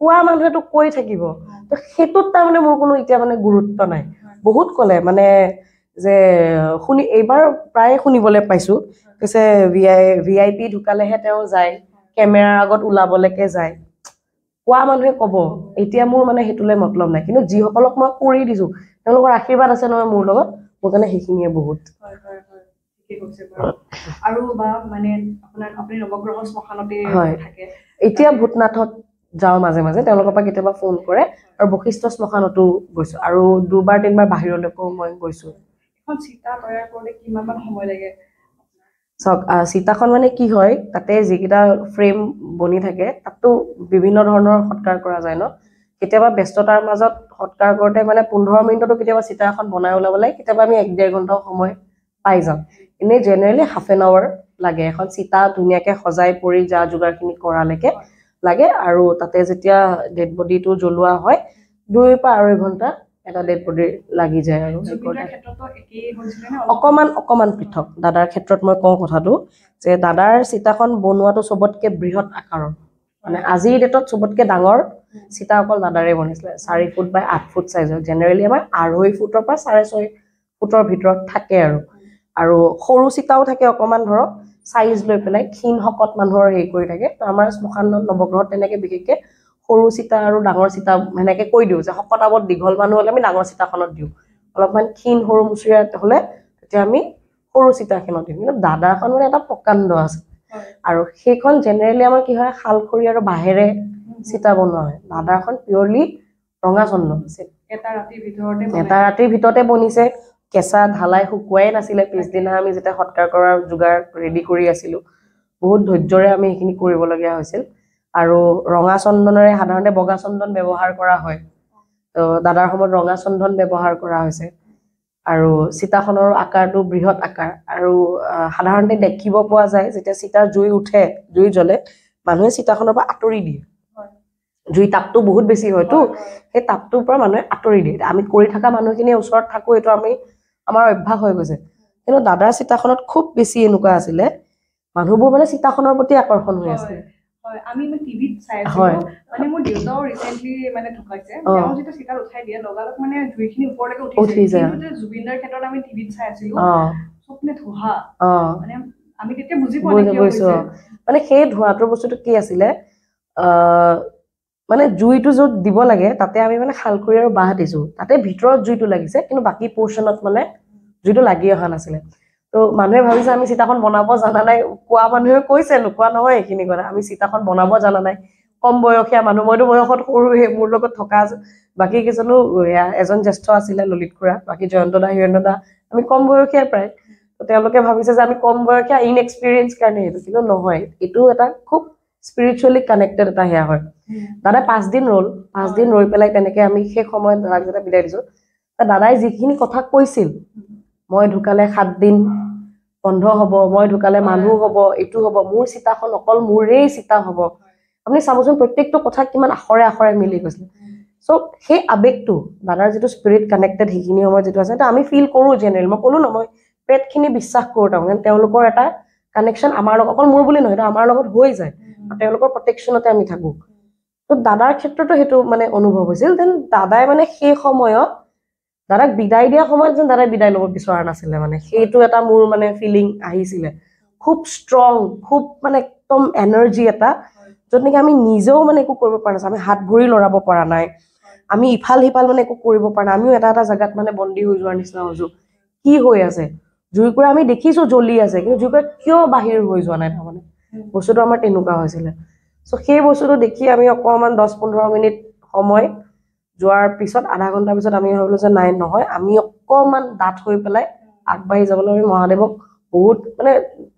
কোৱা মানুহেতো কৈ থাকিব। তো সেইটোত তাৰমানে মোৰ কোনো এতিয়া মানে গুৰুত্ব নাই। বহুত ক'লে মানে যে শুনি এইবাৰ প্ৰায়ে শুনিবলৈ পাইছোঁ, কৈছে ভিআইপি ঢুকালেহে তেওঁ যায়, কেমেৰাৰ আগত ওলাবলৈকে যায়। কোৱা মানুহে ক'ব, এতিয়া মোৰ মানে সেইটোলৈ মতলব নাই। কিন্তু যিসকলক মই কৰি দিছোঁ তেওঁলোকৰ আশীৰ্বাদ আছে নহয় মোৰ লগত, মোৰ কাৰণে সেইখিনিয়ে বহুত। আৰু বা মানে আপুনি নৱগ্ৰহ শ্মশানতে থাকে? এতিয়া ভূতনাথত যাওঁ মাজে মাজে, তেওঁলোকৰ পৰা কেতিয়াবা ফোন কৰে। আৰু বশিষ্ঠ শ্মশানতো গৈছোঁ, আৰু 2-3 বাৰ বাহিৰলৈকো মই গৈছোঁ। এখন চিতা তৈয়াৰ কৰোঁতে কিমানমান সময় লাগে? চাওক, চিতাখন মানে কি হয়, তাতে যিকেইটা ফ্ৰেম বনি থাকে তাততো বিভিন্ন ধৰণৰ সৎকাৰ কৰা যায় ন। কেতিয়াবা ব্যস্ততাৰ মাজত সৎকাৰ কৰোঁতে মানে 15 মিনিটতো কেতিয়াবা চিতা এখন বনাই ওলাব লাগে, কেতিয়াবা আমি 1-1.5 ঘণ্টাও সময় পাই যাওঁ। এনেই জেনেৰেলি হাফ এন আৱাৰ লাগে এখন চিতা ধুনীয়াকে সজাই পৰি যা যোগাৰখিনি কৰালৈকে লাগে। আৰু তাতে যেতিয়া ডেড বডিটো জ্বলোৱা হয় 2 পৰা 2.5 ঘণ্টা এটা ডেড বডি লাগি যায়। আৰু অকমান অকমান পৃথক দাদাৰ ক্ষেত্ৰত মই কওঁ কথাটো যে দাদাৰ চিতাখন বনোৱাটো চবতকে বৃহৎ আকাৰৰ, মানে আজিৰ ডেটত চবতকে ডাঙৰ চিতা অকল দাদাৰে বনিছিলে, 4 ফুট বাই 8 ফুট চাইজৰ। জেনেৰেলি আমাৰ 2.5 ফুটৰ পৰা 6.5 ফুটৰ ভিতৰত থাকে। আৰু আৰু সৰু চিতাও থাকে অকমান ধৰক চাইজ লৈ পেলাই, ক্ষীণ শকত মানুহৰ হেৰি কৰি থাকে। তো আমাৰ শ্মশান নৱগ্ৰহত তেনেকে বিশেষকে সৰু চিতা আৰু ডাঙৰ চিতা সেনেকে কৈ দিওঁ যে শকত আৱত দীঘল মানুহ হ'লে আমি ডাঙৰ চিতাখনত দিওঁ, অলপমান ক্ষীণ সৰু মুচুৰীয়া হ'লে তেতিয়া আমি সৰু চিতাখনত দিওঁ। কিন্তু দাদাৰখন মানে এটা প্ৰকাণ্ড আছে, আৰু সেইখন জেনেৰেলি আমাৰ কি হয়, শালখৰি আৰু বাঁহেৰে চিতা বনোৱা হয়। দাদাৰখন পিয়ৰলি ৰঙা চন্দন আছিল, এটা ৰাতিৰ ভিতৰতে বনিছে। কেঁচা ঢালাই শুকুৱাই নাছিলে। পিছদিনা আমি যেতিয়া সৎকাৰ কৰাৰ যোগাৰ ৰেডি কৰি আছিলোঁ, বহুত ধৈৰ্যৰে আমি সেইখিনি কৰিবলগীয়া হৈছিল। আৰু ৰঙা চন্দনেৰে, সাধাৰণতে বগা চন্দন ব্যৱহাৰ কৰা হয়, তো দাদাৰ সময়ত ৰঙা চন্দন ব্যৱহাৰ কৰা হৈছে। আৰু চিতাখনৰ আকাৰটো বৃহৎ আকাৰ। আৰু সাধাৰণতে দেখিব পোৱা যায় যেতিয়া চিতাৰ জুই উঠে, জুই জ্বলে, মানুহে চিতাখনৰ পৰা আঁতৰি দিয়ে। জুই তাপটো বহুত বেছি হয়তো, সেই তাপটোৰ পৰা মানুহে আঁতৰি দিয়ে। আমি কৰি থকা মানুহখিনিয়ে ওচৰত থাকোঁ, এইটো আমি আমাৰ অভ্যাস হৈ গৈছে। কিন্তু দাদাৰ চিতাখনত খুব বেছি এনেকুৱা আছিলে, মানুহবোৰ মানে চিতাখনৰ প্ৰতি আকৰ্ষণ হৈ আছিলে। আমি টিভিত চাই আছিলো, মানে মোৰ দেউতাও ৰিচেণ্টলি মানে ঢুকাইছে, তেওঁ যেতিয়া চিতাত উঠাই দিয়ে লগালগ মানে জুইখিনি ওপৰলৈকে উঠি যায়। কিন্তু জুবিনদাৰ ক্ষেত্ৰত আমি টিভিত চাই আছিলো চব মানে ধোঁৱা, মানে আমি তেতিয়া বুজি পোৱা নাই কিয় হৈছে। মানে সেই ধোঁৱাটোৰ বস্তুটো কি আছিলে, মানে জুইটো য'ত দিব লাগে তাতে আমি মানে শালখৰি আৰু বাঁহ দিছো, তাতে ভিতৰত জুইটো লাগিছে, কিন্তু বাকী পৰ্চনত মানে জুইটো লাগি অহা নাছিলে। তো মানুহে ভাবিছে আমি চিতাখন বনাব জানা নাই, কোৱা মানুহে কৈছে, নোকোৱা নহয় এইখিনি কথা, আমি চিতাখন বনাব জানা নাই, কম বয়সীয়া মানুহ, মইতো বয়সত সৰুহে, মোৰ লগত থকা বাকী কেইজনো এজন জ্যেষ্ঠ আছিলে ললিত খুৰা, বাকী জয়ন্ত দা, হিৰণ্য দা, আমি কম বয়সীয়া প্ৰায়। তো তেওঁলোকে ভাবিছে যে আমি কম বয়সীয়া ইনএক্সপিৰিয়েঞ্চ কাৰণে এইটো, কিন্তু নহয়, এইটো এটা খুব স্পিৰিচুৱেলি কানেক্টেড এটা সেয়া হয়। দাদা 5 দিন ৰ'ল, 5 দিন ৰৈ পেলাই তেনেকে আমি সেই সময়ত দাদাক যেতিয়া বিদায় দিছোঁ, দাদাই যিখিনি কথা কৈছিল, মই ঢুকালে 7 দিন বন্ধ হ'ব, মই ঢুকালে মানুহ হ'ব, এইটো হ'ব, মোৰ চিতাখন অকল মোৰেই চিতা হ'ব। আপুনি চাবচোন প্ৰত্যেকটো কথা কিমান আখৰে আখৰে মিলি গৈছিলে। চ' সেই আৱেগটো, দাদাৰ যিটো স্পিৰিট কানেক্টেড সেইখিনি সময়ত যিটো আছে, সেইটো আমি ফিল কৰোঁ জেনেৰেলি। মই ক'লো ন, মই প্ৰেতখিনি বিশ্বাস কৰোঁ, তাৰমানে তেওঁলোকৰ এটা কানেকশ্যন আমাৰ লগত, অকল মোৰ বুলি নহয়, সেইটো আমাৰ লগত হৈ যায়, তেওঁলোকৰ প্ৰটেকশ্যনতে আমি থাকোঁ। ত' দাদাৰ ক্ষেত্ৰতো সেইটো মানে অনুভৱ হৈছিল। Then দাদাই মানে সেই সময়ত দাদাক বিদায় দিয়া সময়ত যেন দাদাই বিদায় ল'ব বিচৰা নাছিলে, মানে সেইটো এটা মোৰ মানে ফিলিং আহিছিলে, খুব ষ্ট্ৰং, খুব মানে একদম এনাৰ্জি এটা, য'ত নেকি আমি নিজেও মানে একো কৰিব পৰা নাছিলোঁ, আমি হাত ভৰি লৰাব পৰা নাই, আমি ইফাল সিফাল মানে একো কৰিব পৰা নাই, আমিও এটা এটা জেগাত মানে বন্দী হৈ যোৱাৰ নিচিনা হৈছোঁ। কি হৈ আছে, জুইকুৰা আমি দেখিছোঁ জ্বলি আছে, কিন্তু জুইকুৰা কিয় বাহিৰ হৈ যোৱা নাই, তাৰমানে বস্তুটো আমাৰ তেনেকুৱা হৈছিলে। চ' সেই বস্তুটো দেখি আমি অকণমান 10-15 মিনিট সময় যোৱাৰ পিছত, আধা ঘণ্টাৰ পিছত আমি ভাবিলোঁ যে নাই নহয়, আমি অকণমান ডাঠ হৈ পেলাই আগবাঢ়ি যাবলৈ আমি মহাদেৱক বহুত মানে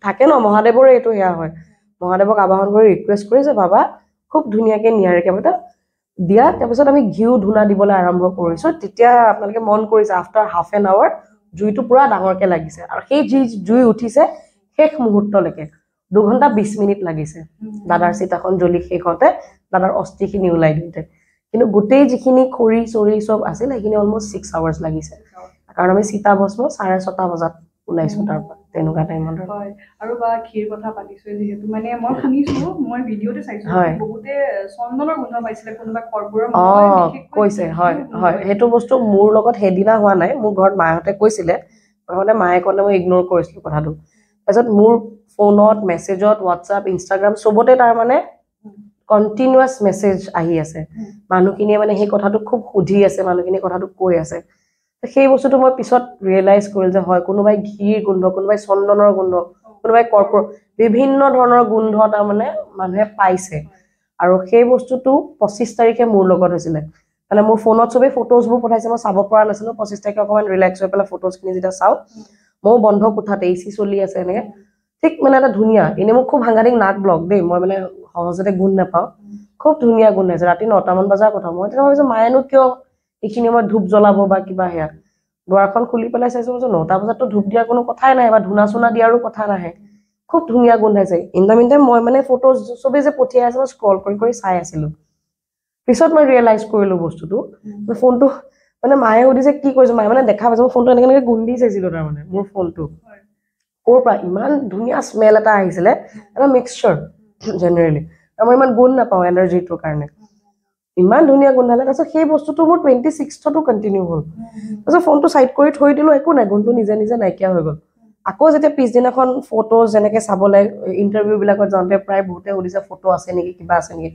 থাকে ন, মহাদেৱৰে এইটো সেয়া হয়, মহাদেৱক আবাহন কৰি ৰিকুৱেষ্ট কৰি যে বাবা খুব ধুনীয়াকৈ নিয়াৰিকৈ মানে দিয়া। তাৰপিছত আমি ঘিউ ধূনা দিবলৈ আৰম্ভ কৰিছোঁ। তেতিয়া আপোনালোকে মন কৰিছে আফটাৰ হাফ এন আৱাৰ জুইটো পূৰা ডাঙৰকৈ লাগিছে, আৰু সেই যি জুই উঠিছে শেষ মুহূৰ্তলৈকে 2 ঘণ্টা 20 মিনিট লাগিছে দাদাৰ চিতাখন জ্বলি শেষ হওঁতে, দাদাৰ অস্থিখিনি ওলাই দিওঁতে। কিন্তু গোটেই যিখিনি খৰি চৰি চব আছিল সেইখিনি অলমষ্ট 6 আৱাৰ্ছ লাগিছে, কাৰণ আমি চিতা ভস্ম 6:30 বজাত ওলাইছো তাৰ পৰা, তেনেকুৱা টাইমত। হয়। আৰু বা ঘিৰ কথা পাতিছো যিহেতু, মানে মই শুনিছো, মই ভিডিঅ'তে চাইছো, বহুতে চন্দনৰ গোন্ধ পাইছিলে, কোনোবা কৰ্পূৰৰ কৈছে। হয় হয়, সেইটো বস্তু মোৰ লগত সেইদিনা হোৱা নাই, মোৰ ঘৰত মাহঁতে কৈছিলে, প্ৰথমতে মায়ে ক'লে মই ইগন'ৰ কৰিছিলো কথাটো। তাৰপিছত মোৰ ফোনত, মেছেজত, হোৱাটছআপ, ইনষ্টাগ্ৰাম চবতে তাৰমানে কণ্টিনিউৱাছ মেছেজ আহি আছে, মানুহখিনিয়ে মানে সেই কথাটো খুব সুধি আছে, মানুহখিনিয়ে কথাটো কৈ আছে। সেই বস্তুটো মই পিছত ৰিয়েলাইজ কৰিলোঁ যে হয়, কোনোবাই ঘিৰ গোন্ধ, কোনোবাই চন্দনৰ গোন্ধ, কোনোবাই কৰ্পূৰ, বিভিন্ন ধৰণৰ গোন্ধ তাৰমানে মানুহে পাইছে। আৰু সেই বস্তুটো 25 তাৰিখে মোৰ লগত হৈছিলে, মানে মোৰ ফোনত চবেই ফটোজবোৰ পঠাইছে, মই চাব পৰা নাছিলোঁ। 25 তাৰিখে অকণমান ৰিলেক্স হৈ পেলাই ফটোজখিনি যেতিয়া চাওঁ, ময়ো বন্ধ কোঠাত এ চি চলি আছে এনেকৈ, ঠিক মানে এটা ধুনীয়া, এনেই মোক খুব সাংঘাতিক নাক ব্লক দেই, মই মানে সহজতে গোন্ধ নাপাওঁ, খুব ধুনীয়া গোন্ধ আহিছে। ৰাতি 9টামান বজাৰ কথা। মই তেতিয়া ভাবিছোঁ মায়েনো কিয় এইখিনি সময়ত ধূপ জ্বলাব বা কিবা। সেয়া দুৱাৰখন খুলি পেলাই চাইছোঁ, মই 9টা বজাততো ধূপ দিয়াৰ কোনো কথাই নাই বা ধূনা চুনা দিয়াৰো কথা নাহে। খুব ধুনীয়া গোন্ধাইছে। ইন the mean time মই মানে ফটো চবেই যে পঠিয়াই আছে মই স্ক্ৰল কৰি কৰি চাই আছিলোঁ। পিছত মই ৰিয়েলাইজ কৰিলোঁ বস্তুটো, ফোনটো মানে মায়ে সুধিছে কি কৰিছ, মায়ে মানে দেখা পাইছে মই ফোনটো এনেকে এনেকে গোন্ধি চাইছিলোঁ। তাৰমানে মোৰ ফোনটো ক'ৰ পৰা ইমান ধুনীয়া স্মেল এটা আহিছিলে, এটা মিক্সচাৰ জেনেৰেলি, আৰু মই ইমান গোন্ধ নাপাওঁ এলাৰ্জিটোৰ কাৰণে, ইমান ধুনীয়া গোন্ধালে। তাৰপিছত সেই বস্তুটো মোৰ 26তো কণ্টিনিউ হ'ল। তাৰপিছত ফোনটো চাইড কৰি থৈ দিলোঁ, একো নাই, গোন্ধটো নিজে নিজে নাইকিয়া হৈ গ'ল। আকৌ যেতিয়া পিছদিনাখন ফটো যেনেকৈ চাবলৈ ইণ্টাৰভিউবিলাকত যাওঁতে প্ৰায় বহুতে সুধিছে ফটো আছে নেকি, কিবা আছে নেকি,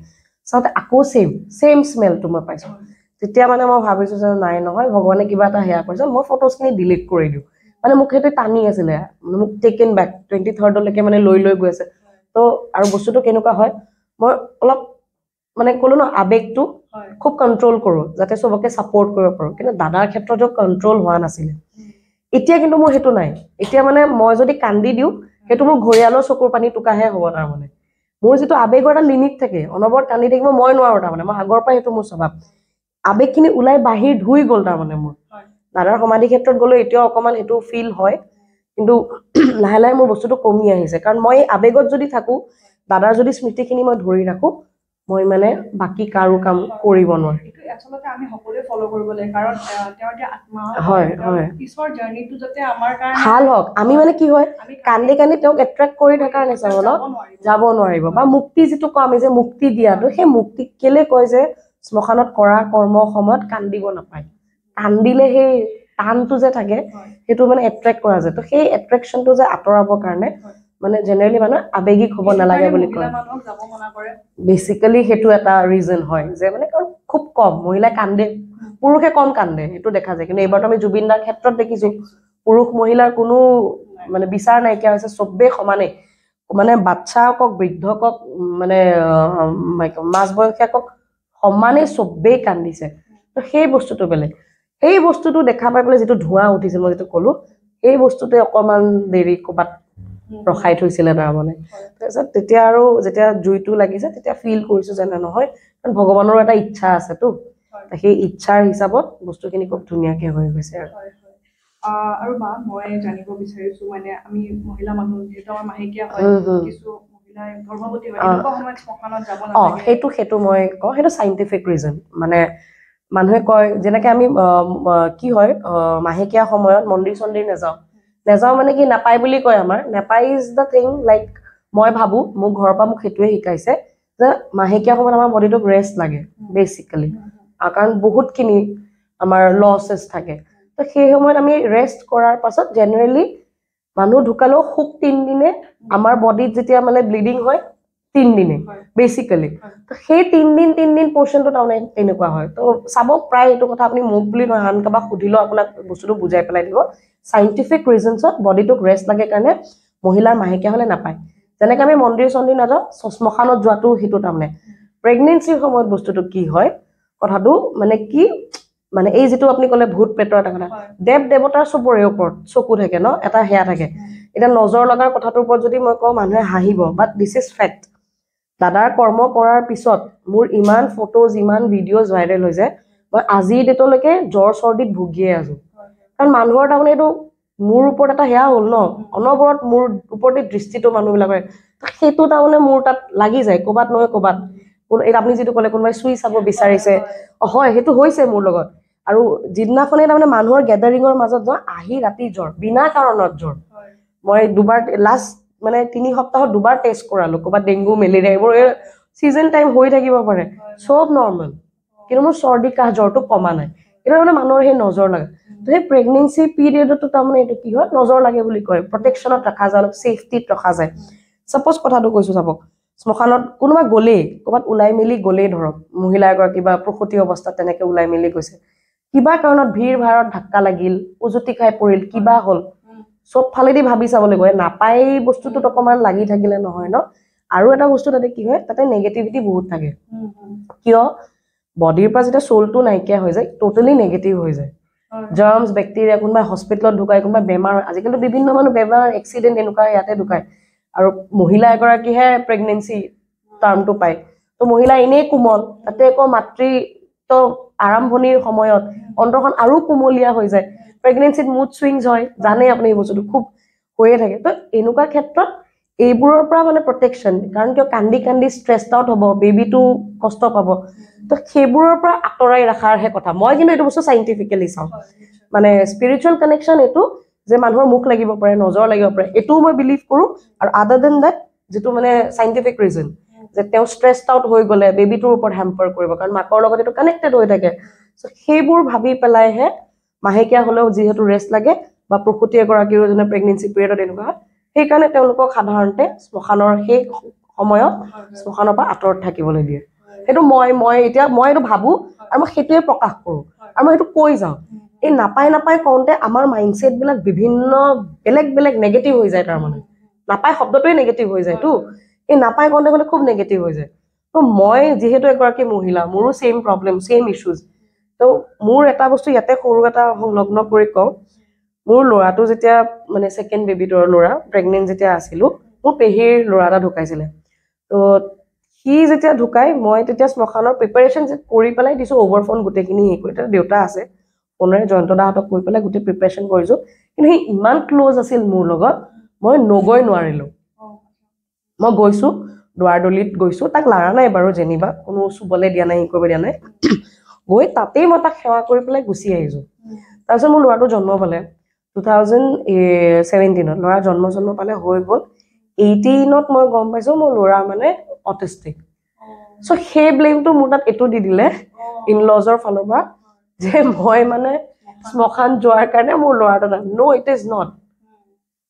চাওঁতে আকৌ ছেইম ছেইম স্মেলটো মই পাইছোঁ। তেতিয়া মানে মই ভাবিছোঁ যে নাই নহয়, ভগৱানে কিবা এটা সেয়া কৰিছে, মই ফটোজখিনি ডিলিট কৰি দিওঁ। মানে মোক সেইটো টানি আছিলে, মোক টেকেন বেক 23লৈকে মানে লৈ লৈ গৈ আছে। ত' আৰু বস্তুটো কেনেকুৱা হয়, মই অলপ মানে ক'লো ন আৱেগটো খুব কণ্ট্ৰল কৰোঁ যাতে চবকে ছাপৰ্ট কৰিব পাৰোঁ, কিন্তু দাদাৰ ক্ষেত্ৰতো কণ্ট্ৰল হোৱা নাছিলে। এতিয়া কিন্তু মোৰ সেইটো নাই। এতিয়া মানে মই যদি কান্দি দিওঁ সেইটো মোৰ ঘৰিয়ালৰ চকুৰ পানী টোকাহে হ'ব। তাৰমানে মোৰ যিটো আৱেগৰ এটা লিমিট থাকে, অনবৰত কান্দি থাকিব মই নোৱাৰোঁ। তাৰমানে মই আগৰ পৰাই সেইটো মোৰ স্বভাৱ, আৱেগখিনি ওলাই বাহিৰ ধুই গ'ল। তাৰমানে মোৰ দাদাৰ সমাধি ক্ষেত্ৰত গ'লেও এতিয়াও অকণমান সেইটো ফিল হয়, কিন্তু লাহে লাহে মোৰ বস্তুটো কমি আহিছে। কাৰণ মই আৱেগত যদি থাকোঁ, দাদাৰ যদি স্মৃতিখিনি মই ধৰি ৰাখোঁ, মই মানে বাকী কাৰো কাম কৰিব নোৱাৰো। আচলতে আমি সকলোৱে ফ'ল' কৰিব লাগে, কাৰণ তেওঁৰ এতিয়া আত্মা হয় হয় পিছৰ জাৰ্ণিটো যাতে আমাৰ কাৰণে ভাল হওক। আমি মানে কি হয়, কান্দি কান্দি তেওঁক এট্ৰেক্ট কৰি থকাৰ নিচিনা ন, যাব নোৱাৰিব। বা মুক্তি যিটো কওঁ আমি যে মুক্তি দিয়াটো, সেই মুক্তি কেলে কয় যে শ্মশানত কৰা কৰ্ম সময়ত কান্দিব নাপায়। কান্দিলে সেই টানটো যে থাকে সেইটো মানে এট্ৰেক্ট কৰা যায়। তো সেই এট্ৰেকশ্যনটো যে আঁতৰাবৰ কাৰণে মানে জেনেৰেলি মানুহ আৱেগিক হ'ব নালাগে বুলি কয়। বেচিকেলি সেইটো এটা ৰিজন হয় যে মানে কাৰণ খুব কম মহিলাই কান্দে, পুৰুষে কম কান্দে সেইটো দেখা যায়। কিন্তু এইবাৰতো আমি জুবিন দাৰ ক্ষেত্ৰত দেখিছো পুৰুষ মহিলাৰ কোনো মানে বিচাৰ নাইকিয়া হৈছে, চবেই সমানেই, মানে বাচ্ছা কওক, বৃদ্ধ কওক, মানে মাজবয়সীয়া কওক, সমানেই চবেই কান্দিছে। তো সেই বস্তুটো বেলেগ। সেই বস্তুটো দেখা পাই পেলাই যিটো ধোঁৱা উঠিছিল, মই যিটো ক'লো, সেই বস্তুটোৱে অকণমান দেৰি ক'ৰবাত ৰখাই থৈছিলে তাৰমানে। তাৰপিছত তেতিয়া আৰু যেতিয়া জুইটো লাগিছে তেতিয়া ফিল কৰিছো যেনে নহয়, কাৰণ ভগৱানৰো এটা ইচ্ছা আছেতো, সেই ইচ্ছাৰ হিচাপত বস্তুখিনি খুব ধুনীয়াকে হৈ গৈছে। আৰু আৰু বা মই জানিব বিচাৰিছো, মানে আমি মহিলা মানুহ যিহেতু আমাৰ মাহেকীয়া হয়, কিছু মহিলাই গৰ্ভৱতী হয়, এনেকুৱা সময়ত শ্মশানত যাব নালাগে। সেইটো সেইটো মই কওঁ, সেইটো চাইণ্টিফিক ৰিজন। মানে মানুহে কয় যেনেকে আমি কি হয় মাহেকীয়া সময়ত মন্দিৰ চন্দিৰ নাযাওঁ, নাযাওঁ মানে কি নাপায় বুলি কয় আমাৰ। নাপায় is the thing, like মই ভাবোঁ মোৰ ঘৰৰ পৰা মোক সেইটোৱে শিকাইছে যে মাহেকীয়া সময়ত আমাৰ বডিটোক ৰেষ্ট লাগে বেচিকেলি, কাৰণ বহুতখিনি আমাৰ লছেছ থাকে। তো সেই সময়ত আমি ৰেষ্ট কৰাৰ পাছত জেনেৰেলি মানুহ ঢুকালেও শোক 3 দিনে, আমাৰ বডিত যেতিয়া মানে ব্লিডিং হয় 3 দিনে বেচিকেলি, তো সেই 3 দিন পৰ্চনটো তাৰমানে তেনেকুৱা হয়। তো চাব প্ৰায় এইটো কথা আপুনি মোক বুলি নহয় আন কাৰোবাক সুধিলেও আপোনাক বস্তুটো বুজাই পেলাই দিব। চাইণ্টিফিক ৰিজনছত বডিটোক ৰেষ্ট লাগে কাৰণে মহিলাৰ মাহেকীয়া হ'লে নাপায়। যেনেকৈ আমি মন্দিৰ চন্দিৰ নাযাওঁ, শ্মশানত যোৱাটো সেইটো তাৰমানে প্ৰেগনেঞ্চিৰ সময়ত বস্তুটো কি হয়, কথাটো মানে কি, মানে এই যিটো আপুনি ক'লে ভূত প্ৰেতৰ এটা কথা, দেৱ দেৱতাৰ চবৰে ওপৰত চকু থাকে ন, এটা সেয়া থাকে। এতিয়া নজৰ লগাৰ কথাটোৰ ওপৰত যদি মই কওঁ মানুহে হাঁহিব, বাট this is fact. দাদাৰ কৰ্ম কৰাৰ পিছত মোৰ ইমান ফটোজ, ইমান ভিডিঅ'জ ভাইৰেল হৈছে, মই আজিৰ ডেটলৈকে জ্বৰ চৰ্দিত ভুগিয়ে আছো। কাৰণ মানুহৰ তাৰমানে এইটো মোৰ ওপৰত এটা সেয়া হ'ল ন, অনবৰত মোৰ ওপৰতে দৃষ্টিটো মানুহবিলাকৰ, সেইটো তাৰমানে মোৰ তাত লাগি যায় ক'ৰবাত নহয় ক'ৰবাত। আপুনি যিটো ক'লে কোনোবাই চুই চাব বিচাৰিছে, হয় সেইটো হৈছে মোৰ লগত। আৰু যিদিনাখনেই তাৰমানে মানুহৰ গেডাৰিঙৰ মাজত যাওঁ, আহি ৰাতি জ্বৰ, বিনা কাৰণত জ্বৰ। মই দুবাৰ লাষ্ট মানে 3 সপ্তাহত দুবাৰ টেষ্ট কৰালো, ক'ৰবাত ডেংগু মেলেৰিয়া এইবোৰ ছিজন টাইম হৈ থাকিব পাৰে, চব নৰ্মেল, কিন্তু মোৰ চৰ্দি কাহ জ্বৰটো কমা নাই। এইটো মানে মানুহৰ সেই নজৰ লাগে। তো সেই প্ৰেগনেঞ্চি পিৰিয়ডতো তাৰমানে এইটো কি হয়, নজৰ লাগে বুলি কয়, প্ৰটেকশ্যনত ৰখা যায়, অলপ ছেফটিত ৰখা যায়। ছাপ'জ কথাটো কৈছোঁ, চাব শ্মশানত কোনোবা গ'লেই, ক'ৰবাত ওলাই মেলি গ'লেই, ধৰক মহিলা এগৰাকী বা প্ৰসূতি অৱস্থাত তেনেকৈ ওলাই মেলি গৈছে, কিবা কাৰণত ভিৰ ভাৰত ধাক্কা লাগিল, উজুতি খাই পৰিল, কিবা হ'ল, চব ফালেদি ভাবি চাব লাগিব। নাপায় বস্তুটোত অকণমান লাগি থাকিলে নহয় ন। আৰু এটা বস্তু তাতে কি হয়, তাতে নেগেটিভিটি বহুত থাকে। কিয়, বডিৰ পৰা যেতিয়া চ'লটো নাইকিয়া হৈ যায়, ট'টেলি নেগেটিভ হৈ যায়। জাৰ্মছ, বেক্টেৰিয়া, কোনোবাই হস্পিটেলত ঢুকায়, কোনোবাই বেমাৰ, আজিকালিতো বিভিন্ন মানুহ বেমাৰ, এক্সিডেণ্ট এনেকুৱা ইয়াতে ঢুকায়। আৰু মহিলা এগৰাকীহে প্ৰেগনেঞ্চি টাৰ্মটো পায়, ত' মহিলা এনেই কোমল, তাতে আকৌ মাতৃত্ব আৰম্ভণিৰ সময়ত অন্তৰখন আৰু কোমলীয়া হৈ যায়। প্ৰেগনেঞ্চিত মুড চুইংছ হয়, জানে আপুনি, এই বস্তুটো খুব হৈয়ে থাকে। ত' এনেকুৱা ক্ষেত্ৰত এইবোৰৰ পৰা মানে প্ৰটেকশ্যন, কাৰণ কিয় কান্দি কান্দি ষ্ট্ৰেছ আউট হ'ব, বেবীটো কষ্ট পাব, ত' সেইবোৰৰ পৰা আঁতৰাই ৰখাৰহে কথা। মই কিন্তু এইটো বস্তু চাইণ্টিফিকেলি চাওঁ, মানে স্পিৰিচুৱেল কানেকশ্যন এইটো যে মানুহৰ মুখ লাগিব পাৰে, নজৰ লাগিব পাৰে, এইটোও মই বিলিভ কৰোঁ। আৰু আদাৰ then that যিটো মানে চাইণ্টিফিক ৰিজন যে তেওঁ ষ্ট্ৰেছ আউট হৈ গ'লে বেবীটোৰ ওপৰত হেম্পাৰ কৰিব, কাৰণ মাকৰ লগত এইটো কানেক্টেড হৈ থাকে। চ' সেইবোৰ ভাবি পেলাইহে মাহেকীয়া হ'লেও যিহেতু ৰেষ্ট লাগে, বা প্ৰসূতি এগৰাকীৰো যোনে প্ৰেগনেঞ্চি পিৰিয়ডত এনেকুৱা হয়, সেইকাৰণে তেওঁলোকক সাধাৰণতে শ্মশানৰ সেই সময়ত শ্মশানৰ পৰা আঁতৰত থাকিবলৈ দিয়ে। সেইটো মই মই এতিয়া মই এইটো ভাবোঁ আৰু মই সেইটোৱে প্ৰকাশ কৰোঁ আৰু মই সেইটো কৈ যাওঁ। এই নাপায় নাপায় কওঁতে আমাৰ মাইণ্ডছেটবিলাক বিভিন্ন বেলেগ বেলেগ নেগেটিভ হৈ যায়, তাৰমানে নাপায় শব্দটোৱে নেগেটিভ হৈ যায়তো, এই নাপায় কওঁতে কওঁতে খুব নেগেটিভ হৈ যায়। ত' মই যিহেতু এগৰাকী মহিলা, মোৰো ছেইম প্ৰব্লেম, ছেইম ইছ্যুজ। ত' মোৰ এটা বস্তু ইয়াতে সৰু এটা সংলগ্ন কৰি কওঁ, মোৰ ল'ৰাটো যেতিয়া মানে ছেকেণ্ড বেবীটোৰ ল'ৰা প্ৰেগনেণ্ট যেতিয়া আছিলোঁ, মোৰ পেহীৰ ল'ৰা এটা ঢুকাইছিলে। ত' সি যেতিয়া ঢুকাই, মই তেতিয়া শ্মশানৰ প্ৰিপেৰেশ্যন কৰি পেলাই দিছোঁ, অ'ভাৰ ফোন গোটেইখিনি হেৰি কৰি, তেতিয়া দেউতা আছে, ফোনেৰে জয়ন্ত দাহঁতক কৈ পেলাই গোটেই প্ৰিপেৰেশ্যন কৰিছোঁ। কিন্তু সি ইমান ক্ল'জ আছিল মোৰ লগত, মই নগৈ নোৱাৰিলোঁ। মই গৈছোঁ, দুৱাৰদলিত গৈছোঁ, তাক লাৰা নাই বাৰু যেনিবা, কোনো চুবলৈ দিয়া নাই, হেৰি কৰিব দিয়া নাই, গৈ তাতেই মই তাক সেৱা কৰি পেলাই গুচি আহিছোঁ। তাৰপিছত মোৰ ল'ৰাটো জন্ম পালে 2017ত, ল'ৰা জন্ম পালে হৈ গ'ল। 18ত মই গম পাইছোঁ মোৰ ল'ৰা মানে অটিষ্টিক। চ' সেই ব্লেমটো মোৰ তাত এইটো দি দিলে ইনলজৰ ফালৰ পৰা যে মই মানে শ্মশান যোৱাৰ কাৰণে মোৰ ল'ৰাটো নাই। ন', it is not.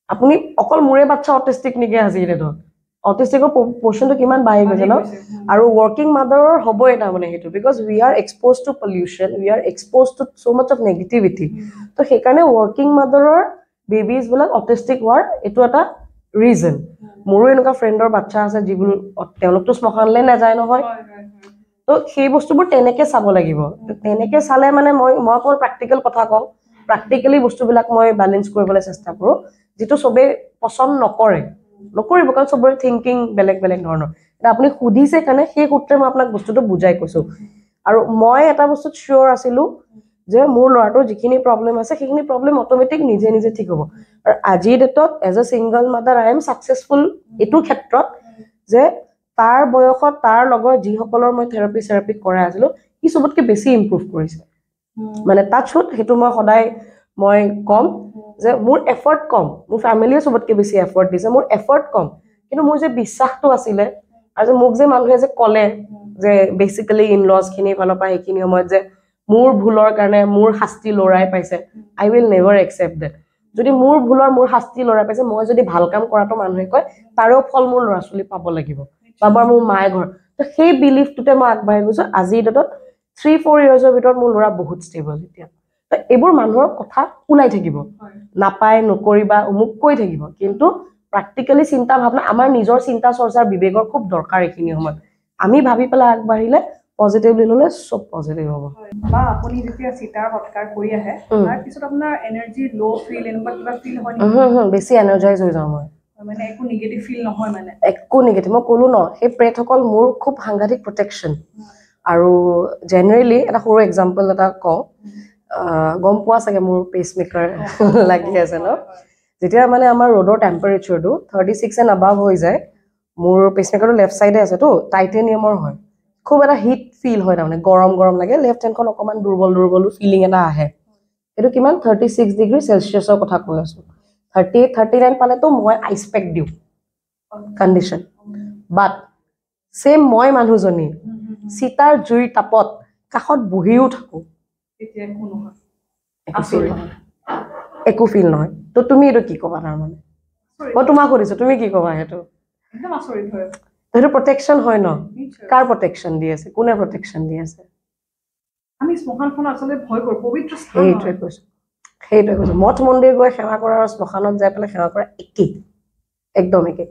আপুনি অকল মোৰে বাচ্ছা অটিষ্টিক নেকি আজিৰ ডেটত? অটিষ্টিকৰ পৰ্চনটো কিমান বাঢ়ি গৈছে ন? আৰু ৱৰ্কিং মাদাৰৰ হ'বই তাৰমানে সেইটো, because we are expose to pollution, we are expose to so much of negativity. ত' সেইকাৰণে ৱৰ্কিং মাদাৰৰ বেবিজবিলাক অটিষ্টিক হোৱাৰ এইটো এটা ৰিজন। মোৰো এনেকুৱা ফ্ৰেণ্ডৰ বাচ্ছা আছে যিবোৰ তেওঁলোকতো শ্মশানলৈ নাযায় নহয়। ত' সেই বস্তুবোৰ তেনেকে চাব লাগিব। তেনেকে চালে মানে মই মই অকল প্ৰেক্টিকেল কথা কওঁ, প্ৰেক্টিকেলি বস্তুবিলাক মই বেলেঞ্চ কৰিবলৈ চেষ্টা কৰোঁ, যিটো চবেই পচন্দ নকৰে, নকৰিব, কাৰণ চবৰে থিংকিং বেলেগ বেলেগ ধৰণৰ। এতিয়া আপুনি সুধিছে কাৰণে সেই সূত্ৰে মই আপোনাক বস্তুটো বুজাই কৈছোঁ। আৰু মই এটা বস্তুত চিয়'ৰ আছিলোঁ যে মোৰ ল'ৰাটোৰ যিখিনি প্ৰব্লেম আছে সেইখিনি প্ৰব্লেম অট'মেটিক নিজে নিজে ঠিক হ'ব। আৰু আজিৰ ডেটত as a single mother I am successful এইটো ক্ষেত্ৰত যে তাৰ বয়সত তাৰ লগৰ যিসকলৰ মই থেৰাপি চেৰাপি কৰাই আছিলোঁ, সি চবতকৈ বেছি ইম্প্ৰুভ কৰিছে। মানে টাচহুড সেইটো মই সদায় মই ক'ম যে মোৰ এফৰ্ট কম, মোৰ ফেমিলিয়ে চবতকৈ বেছি এফৰ্ট দিছে, মোৰ এফৰ্ট কম, কিন্তু মোৰ যে বিশ্বাসটো আছিলে আৰু যে মোক যে মানুহে যে ক'লে যে বেচিকেলি ইন লজখিনিৰ ফালৰ পৰা সেইখিনি সময়ত যে মোৰ ভুলৰ কাৰণে মোৰ শাস্তি ল'ৰাই পাইছে, I will never accept that. যদি মোৰ ভুলৰ মোৰ শাস্তি ল'ৰাই পাইছে, মই যদি ভাল কাম কৰাটো মানুহে কয়, তাৰেও ফল মোৰ ল'ৰা ছোৱালী পাব লাগিব বা মোৰ মায়ে ঘৰ। ত' সেই বিলিফটোতে মই আগবাঢ়ি গৈছোঁ। আজিৰ ডেটত 3-4 ইয়াৰ্ছৰ ভিতৰত মোৰ ল'ৰা বহুত ষ্টেবল এতিয়া। ত' এইবোৰ মানুহৰ কথা ওলাই থাকিব, নাপায় নকৰিবা অমুক কৈ থাকিব, কিন্তু প্ৰেক্টিকেলি চিন্তা ভাৱনা আমাৰ নিজৰ চিন্তা চৰ্চাৰ বিবেকৰ খুব দৰকাৰ। এইখিনি সময়ত আমি ভাবি পেলাই আগবাঢ়িলে পজিটিভলি ল'লে চব পজিটিভ হ'ব। বা আপুনি যেতিয়া চিতাৰ সৎকাৰ কৰি আহে, তাৰপিছত আপোনাৰ এনাৰ্জি ল' ফিল এনেকুৱা কিবা ফিল হয় নেকি? বেছি এনাৰ্জাইজ হৈ যাওঁ মই। মানে একো নিগেটিভ ফিল নহয় মানে? একো নিগেটিভ। মই ক'লো ন, সেই প্ৰেতসকল মোৰ খুব সাংঘাতিক প্ৰটেকশ্যন। আৰু জেনেৰেলি এটা সৰু এক্সাম্পল এটা কওঁ, গম পোৱা চাগে মোৰ পেচমেকাৰ লাগি আছে ন। যেতিয়া মানে আমাৰ ৰ'দৰ টেম্পাৰেচাৰটো 36 এণ্ড আবাভ হৈ যায়, মোৰ পেচমেকাৰটো লেফ্ট ছাইডে আছেতো, টাইটেনিয়ামৰ হয়, খুব এটা হিট ফিল হয়, তাৰমানে গৰম গৰম লাগে, লেফ্ট হেণ্ডখন অকণমান দুৰ্বল দুৰ্বলো ফিলিং এটা আহে। সেইটো কিমান 36 ডিগ্ৰী চেলচিয়াছৰ কথা কৈ আছোঁ। 38 39 পালেতো মই আইচ পেক দিওঁ কণ্ডিশ্যন। বাট ছেম মই মানুহজনী চিতাৰ জুইৰ তাপত কাষত বহিও থাকোঁ, একো ফিল নহয়। ত' তুমি এইটো কি ক'বা? তাৰমানে মই তোমাক সুধিছো, তুমি কি ক'বা? সেইটো সেইটো প্ৰটেকশ্যন হয় ন? কাৰ প্ৰটেকশ্যন দি আছে? কোনে প্ৰটেকশ্যন দি আছে? সেইটোৱে কৈছো, সেইটোৱে কৈছো। মঠ মন্দিৰ গৈ সেৱা কৰা আৰু শ্মশানত যাই পেলাই সেৱা কৰা একেই, একদম একেই।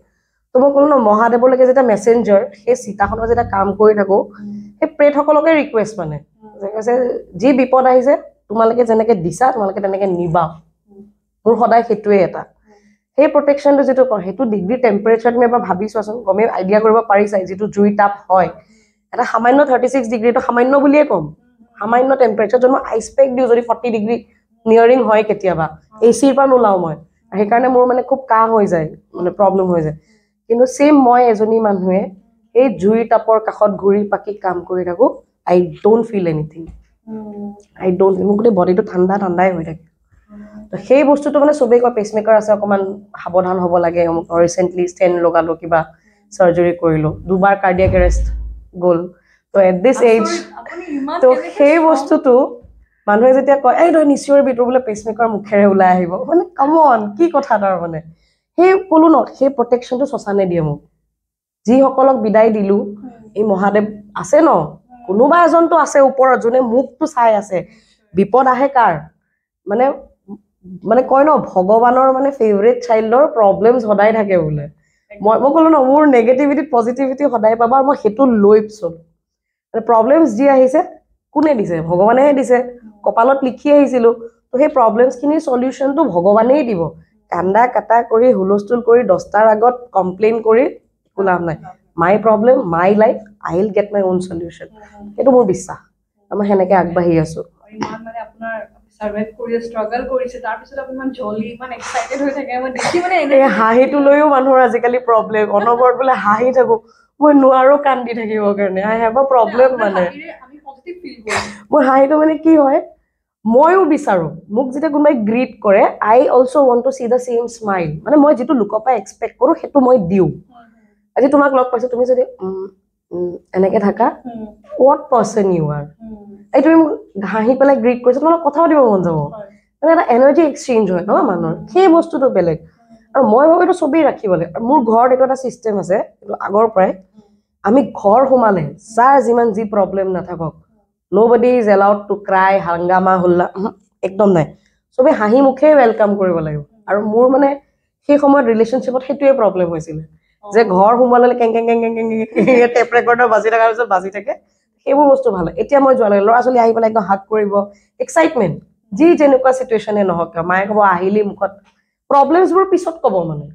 ত' মই ক'লো ন, মহাদেৱলৈকে যেতিয়া মেছেঞ্জাৰ সেই চিতাখনত যেতিয়া কাম কৰি থাকো, সেই প্ৰেতসকলকে ৰিকুৱেষ্ট মানে যে কৈছে যি বিপদ আহিছে তোমালোকে যেনেকে দিছা তোমালোকে তেনেকে নিবা। মোৰ সদায় সেইটোৱে এটা। সেই প্ৰটেকশ্যনটো যিটো কওঁ, সেইটো ডিগ্ৰী টেম্পাৰেচাৰ তুমি এবাৰ ভাবি চোৱাচোন, গমেই আইডিয়া কৰিব পাৰিছাই যিটো জুই তাপ হয়। এটা সামান্য 36 ডিগ্ৰীটো সামান্য বুলিয়ে ক'ম, সামান্য টেম্পাৰেচাৰ যদি মই আইচ পেক দিওঁ, যদি 40 ডিগ্ৰী নিয়াৰিং হয় কেতিয়াবা, এ চিৰ পৰা নোলাওঁ মই, সেইকাৰণে মোৰ মানে খুব কাহ হৈ যায়, মানে প্ৰব্লেম হৈ যায়। কিন্তু ছেইম মই এজনী মানুহে সেই জুইৰ তাপৰ কাষত ঘূৰি পাকি কাম কৰি থাকোঁ, I don't feel anything, I don't feel, মোৰ গোটেই বডিটো ঠাণ্ডা ঠাণ্ডাই হৈ থাকে। তো সেই বস্তুটো মানে চবেই কয় পেচমেকাৰ আছে, অকণমান সাৱধান হ'ব লাগে। ৰিচেণ্টলি ষ্টেণ্ট লগালোঁ, কিবা চাৰ্জাৰী কৰিলোঁ, দুবাৰ কাৰ্ডিয়াক এৰেষ্ট গ'ল। তো এট দিছ এইজ, তো সেই বস্তুটো মানুহে যেতিয়া কয়, এই তই নিচিঞৰিবি, তোৰ বোলে পেচমেকাৰ মুখেৰে ওলাই আহিব, মানে কমন কি কথা। তাৰমানে সেই ক'লো ন, সেই প্ৰটেকশ্যনটো শ্মশানে দিয়ে মোক। যিসকলক বিদায় দিলোঁ, এই মহাদেৱ আছে ন, কোনোবা এজনতো আছে ওপৰত যোনে মোকতো চাই আছে। বিপদ আহে কাৰ? মানে মানে কয় ন, ভগৱানৰ মানে ফেভৰেট চাইল্ডৰ প্ৰব্লেমছ সদায় থাকে বোলে। মই ক'লো ন, মোৰ নেগেটিভিটিত পজিটিভিটি সদায় পাবা, আৰু মই সেইটো লৈ চলো। মানে প্ৰব্লেমছ যি আহিছে কোনে দিছে? ভগৱানেহে দিছে, কপালত লিখি আহিছিলোঁ। তো সেই প্ৰব্লেমছখিনিৰ চলিউশ্যনটো ভগৱানেই দিব। কান্দা কাটা কৰি হুলস্থুল কৰি 10টাৰ আগত কমপ্লেইন কৰি একো লাভ নাই। My problem, my life, I will get my own solution. সেইটো মোৰ বিশ্বাস, মই সেনেকে আগবাঢ়ি আছো। ইমান মানে আপোনাৰ চাৰ্ভাইভ কৰি ষ্ট্ৰাগল কৰিছে, তাৰপিছত আপুনি ইমান জলি, ইমান এক্সাইটেড হৈ থাকে, মই দেখি মানে এই হাঁহিটো লৈও মানুহৰ আজিকালি প্ৰব্লেম। অনবৰত বোলে হাঁহি থাকো, মই নোৱাৰো কান্দি থাকিবৰ কাৰণে। I have a problem. মানে আমি পজিটিভ ফিল কৰোঁ। মোৰ হাঁহিটো মানে কি হয়, ময়ো বিচাৰো মোক যেতিয়া কোনোবাই গ্ৰীট কৰে, I also want to see the same smile. মানে মই যিটো লোকৰ পৰা এক্সপেক্ট কৰোঁ সেইটো মই দিওঁ। আজি তোমাক লগ পাইছো, তুমি যদি এনেকে থাকা, what person you are? এই তুমি মোক হাঁহি পেলাই গ্ৰীট কৰিছা, তোমাৰ লগত কথা পাতিব মন যাব, মানে এটা এনাৰ্জি এক্সচেঞ্জ হয় ন মানুহৰ, সেই বস্তুটো বেলেগ। আৰু মই ভাবো এইটো চবেই ৰাখিব লাগে। আৰু মোৰ ঘৰত এইটো এটা চিষ্টেম আছে, এইটো আগৰ পৰাই। আমি ঘৰ সোমালে যাৰ যিমান যি প্ৰব্লেম নাথাকক, nobody is allowed to cry, হাংগামা হুল্লা একদম নাই। চবেই হাঁহি মুখে welcome কৰিব লাগিব। আৰু মোৰ মানে সেই সময়ত ৰিলেশ্যনশ্বিপত সেইটোৱে প্ৰব্লেম হৈছিলে যে ঘৰ সোমোৱালে কেং কেং কেং কেং কেং টেপ ৰেকৰ্ডাৰ বাজি থকাৰ পিছত বাজি থাকে। সেইবোৰ বস্তু ভাল হয়। এতিয়া মই যোৱা লাগে, ল'ৰা ছোৱালী আহি পেলাই একদম হাগ কৰিব, এক্সাইটমেণ্ট, যি যেনেকুৱা চিটুৱেশ্যনে নহওক কিয়, মায়ে ক'ব আহিলি মুখত প্ৰব্লেমছবোৰ পিছত ক'ব। মানে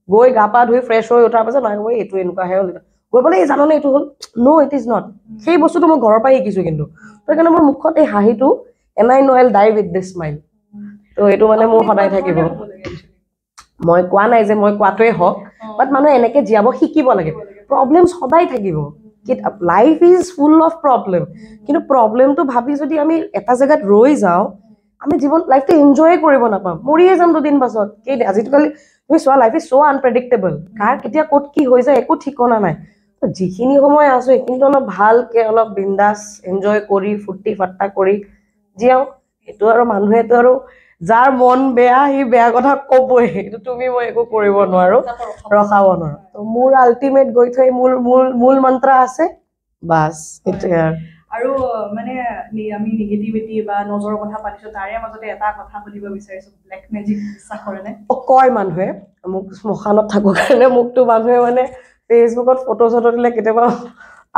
গৈ গা পা ধুই ফ্ৰেছ হৈ উঠাৰ পাছত মায়ে ক'ব এইটো এনেকুৱাহে হ'ল, গৈ পেলাই এই জাননে এইটো হ'ল, no, it is not. সেই বস্তুটো মই ঘৰৰ পৰাই শিকিছোঁ কিন্তু। সেইকাৰণে মোৰ মুখত এই হাঁহিটো, and I know I'll die with this smile. ত' এইটো মানে মোৰ সদায় থাকিব। মই কোৱা নাই যে মই কোৱাটোৱে হওক, বাট মানুহে এনেকে জীয়াব শিকিব লাগে। প্ৰব্লেমছ সদায় থাকিব, life is full of problem. কিন্তু প্ৰব্লেমটো ভাবি যদি আমি এটা জেগাত ৰৈ যাওঁ, আমি জীৱন লাইফটো এনজয়ে কৰিব নাপাম, মৰিয়ে যাম দুদিন পাছত। আজিকালি তুমি চোৱা, life is so unpredictable, কাৰ কেতিয়া ক'ত কি হৈ যায় একো ঠিকনা নাই। যিখিনি সময় আছো সেইখিনিতো অলপ ভালকে অলপ বিন্দাছ এনজয় কৰি ফূৰ্তি ফাৰ্তা কৰি জীয়াওঁ। সেইটো আৰু মানুহেতো আৰু যাৰ মন বেয়া সি বেয়া কথা ক'বই, সেইটো তুমি মই একো কৰিব নোৱাৰো, ৰখাব নোৱাৰো। ত' মোৰ আল্টিমেট গৈ থৈ মূল মূল মূল মন্ত্ৰ আছে, বাছ সেইটোৱে। আৰু মানে আমি নিগেটিভিটি বা নজৰৰ কথা পাতিছো, তাৰে মাজতে এটা কথা সুধিব বিচাৰিছো, ব্লেক মেজিক বিশ্বাস কৰেনে? কয় মানুহে মোক শ্মশানত থাকো কাৰণে মোকতো মানুহে মানে ফেচবুকত ফটো চটো দিলে, কেতিয়াবা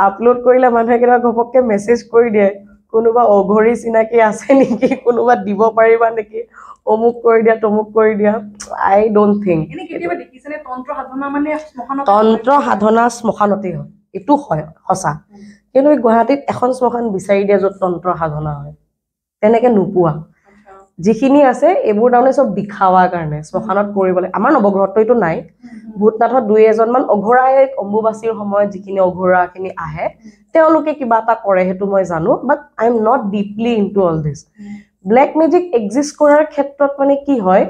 আপলোড কৰিলে মানুহে কেতিয়াবা ঘপককে মেছেজ কৰি দিয়ে, কোনোবা অঘৰী চিনাকি আছে নেকি, কোনোবা দিব পাৰিবা নেকি, অমুক কৰি দিয়া তমুক কৰি দিয়া। I don't think. তন্ত্ৰ সাধনা শ্মশানতেই হয়, এইটো হয় সঁচা। কিন্তু গুৱাহাটীত এখন শ্মশান বিচাৰি দিয়া য'ত তন্ত্ৰ সাধনা হয়, তেনেকে নোপোৱা। যিখিনি আছে এইবোৰ তাৰমানে চব দিখাৱাৰ কাৰণে শ্মশানত কৰিব লাগে। আমাৰ নৱগ্ৰহতটো এইটো নাই, ভূতনাথত দুই এজনমান অঘৰাই অম্বুবাচীৰ সময়ত যিখিনি অঘৰাখিনি আহে তেওঁলোকে কিবা এটা কৰে, সেইটো মই জানো, but I am not deeply into all this. Black magic exist কৰাৰ ক্ষেত্ৰত মানে কি হয়,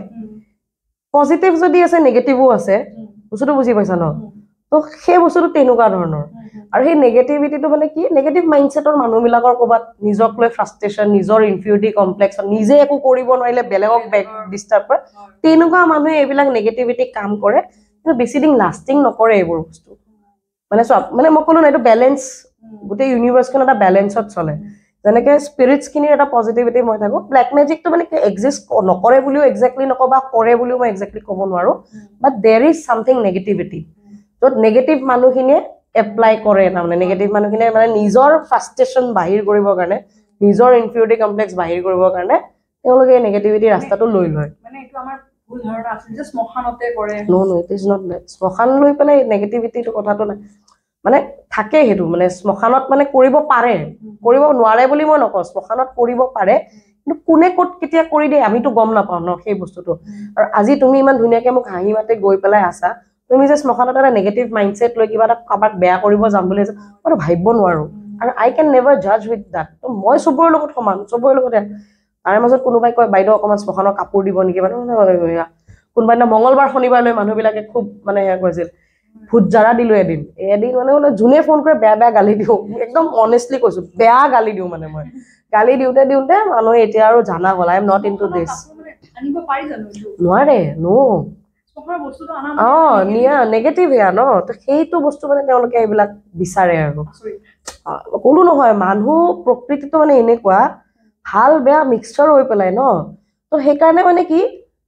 পজিটিভ যদি আছে নিগেটিভো আছে, বস্তুটো বুজি পাইছা ন? ত' সেই বস্তুটো তেনেকুৱা ধৰণৰ। আৰু সেই নেগেটিভিটিটো মানে কি, নেগেটিভ মাইণ্ডছেটৰ মানুহবিলাকৰ ক'ৰবাত নিজক লৈ ফ্ৰাষ্ট্ৰেশ্যন, নিজৰ ইনফিউৰিটি কমপ্লেক্স, নিজে একো কৰিব নোৱাৰিলে বেলেগক ডিষ্টাৰ্ব কৰে, তেনেকুৱা মানুহে এইবিলাক নেগেটিভিটি কাম কৰে। কিন্তু বেছি দিন লাষ্টিং নকৰে এইবোৰ বস্তু। মানে চোৱা, মানে মই ক'লো ন, এইটো বেলেঞ্চ, গোটেই ইউনিভাৰ্চখন এটা বেলেঞ্চত চলে। যেনেকে স্পিৰিটছখিনিৰ এটা পজিটিভিটি মই থাকোঁ, ব্লেক মেজিকটো মানে এক্সিষ্ট নকৰে বুলিও একজেক্টলি নকওঁ বা কৰে বুলিও মই একজেক্টলি ক'ব নোৱাৰোঁ, but there is something negativity য'ত নেগেটিভ মানুহখিনিয়ে এপ্লাই কৰে। তাৰমানে নেগেটিভ মানুহখিনিয়ে মানে নিজৰ ফ্ৰাষ্ট্ৰেশ্যন বাহিৰ কৰিবৰ কাৰণে, নিজৰ ইনফিউৰিটি কমপ্লেক্স বাহিৰ কৰিবৰ কাৰণে তেওঁলোকে এই নেগেটিভিটি ৰাস্তাটো লৈ লয়। মানে এইটো আমাৰ ভুল ধাৰণা আছিল যে শ্মশানতে কৰে। No no, it is not that. শ্মশান লৈ পেলাই নেগেটিভিটিটো কথাটো নাই, মানে থাকে সেইটো, মানে শ্মশানত মানে কৰিব পাৰে, কৰিব নোৱাৰে বুলি মই নকওঁ, শ্মশানত কৰিব পাৰে, কিন্তু কোনে ক'ত কেতিয়া কৰি দিয়ে আমিতো গম নাপাওঁ ন সেই বস্তুটো। আৰু আজি তুমি ইমান ধুনীয়াকে মোক হাঁহি মাতে গৈ পেলাই আছা, তুমি যে শ্মশানত এটা নেগেটিভ মাইণ্ডছেট লৈ কিবা এটা কাৰোবাক বেয়া কৰিব যাম বুলি আছা, মইতো ভাবিব নোৱাৰো। আৰু I can never judge with that. মই চবৰে লগত সমান, চবৰে লগতে। তাৰে মাজত কোনোবাই কয় বাইদেউ অকণমান শ্মশানৰ কাপোৰ দিব নেকি, মানে কোনোবা দিনা মংগলবাৰ শনিবাৰলৈ মানুহবিলাকে খুব মানে সেয়া কৰিছিল, ভূত জাৰা দিলো এদিন এদিন, মানে যোনে ফোন কৰে বেয়া বেয়া গালি দিওঁ, একদম অনেষ্টলি কৈছো, বেয়া গালি দিওঁ। মানে মই গালি দিওঁতে দিওঁতে মানুহে এতিয়া আৰু জানা হ'ল I am not into this. নোৱাৰে, ন' অ নিয়া নেগেটিভ সেয়া ন, তো সেইটো বস্তু মানে তেওঁলোকে এইবিলাক বিচাৰে। আৰু ক'লো নহয়, মানুহ প্ৰকৃতিটো মানে এনেকুৱা ভাল বেয়া মিক্সচাৰ হৈ পেলাই ন, তো সেইকাৰণে মানে কি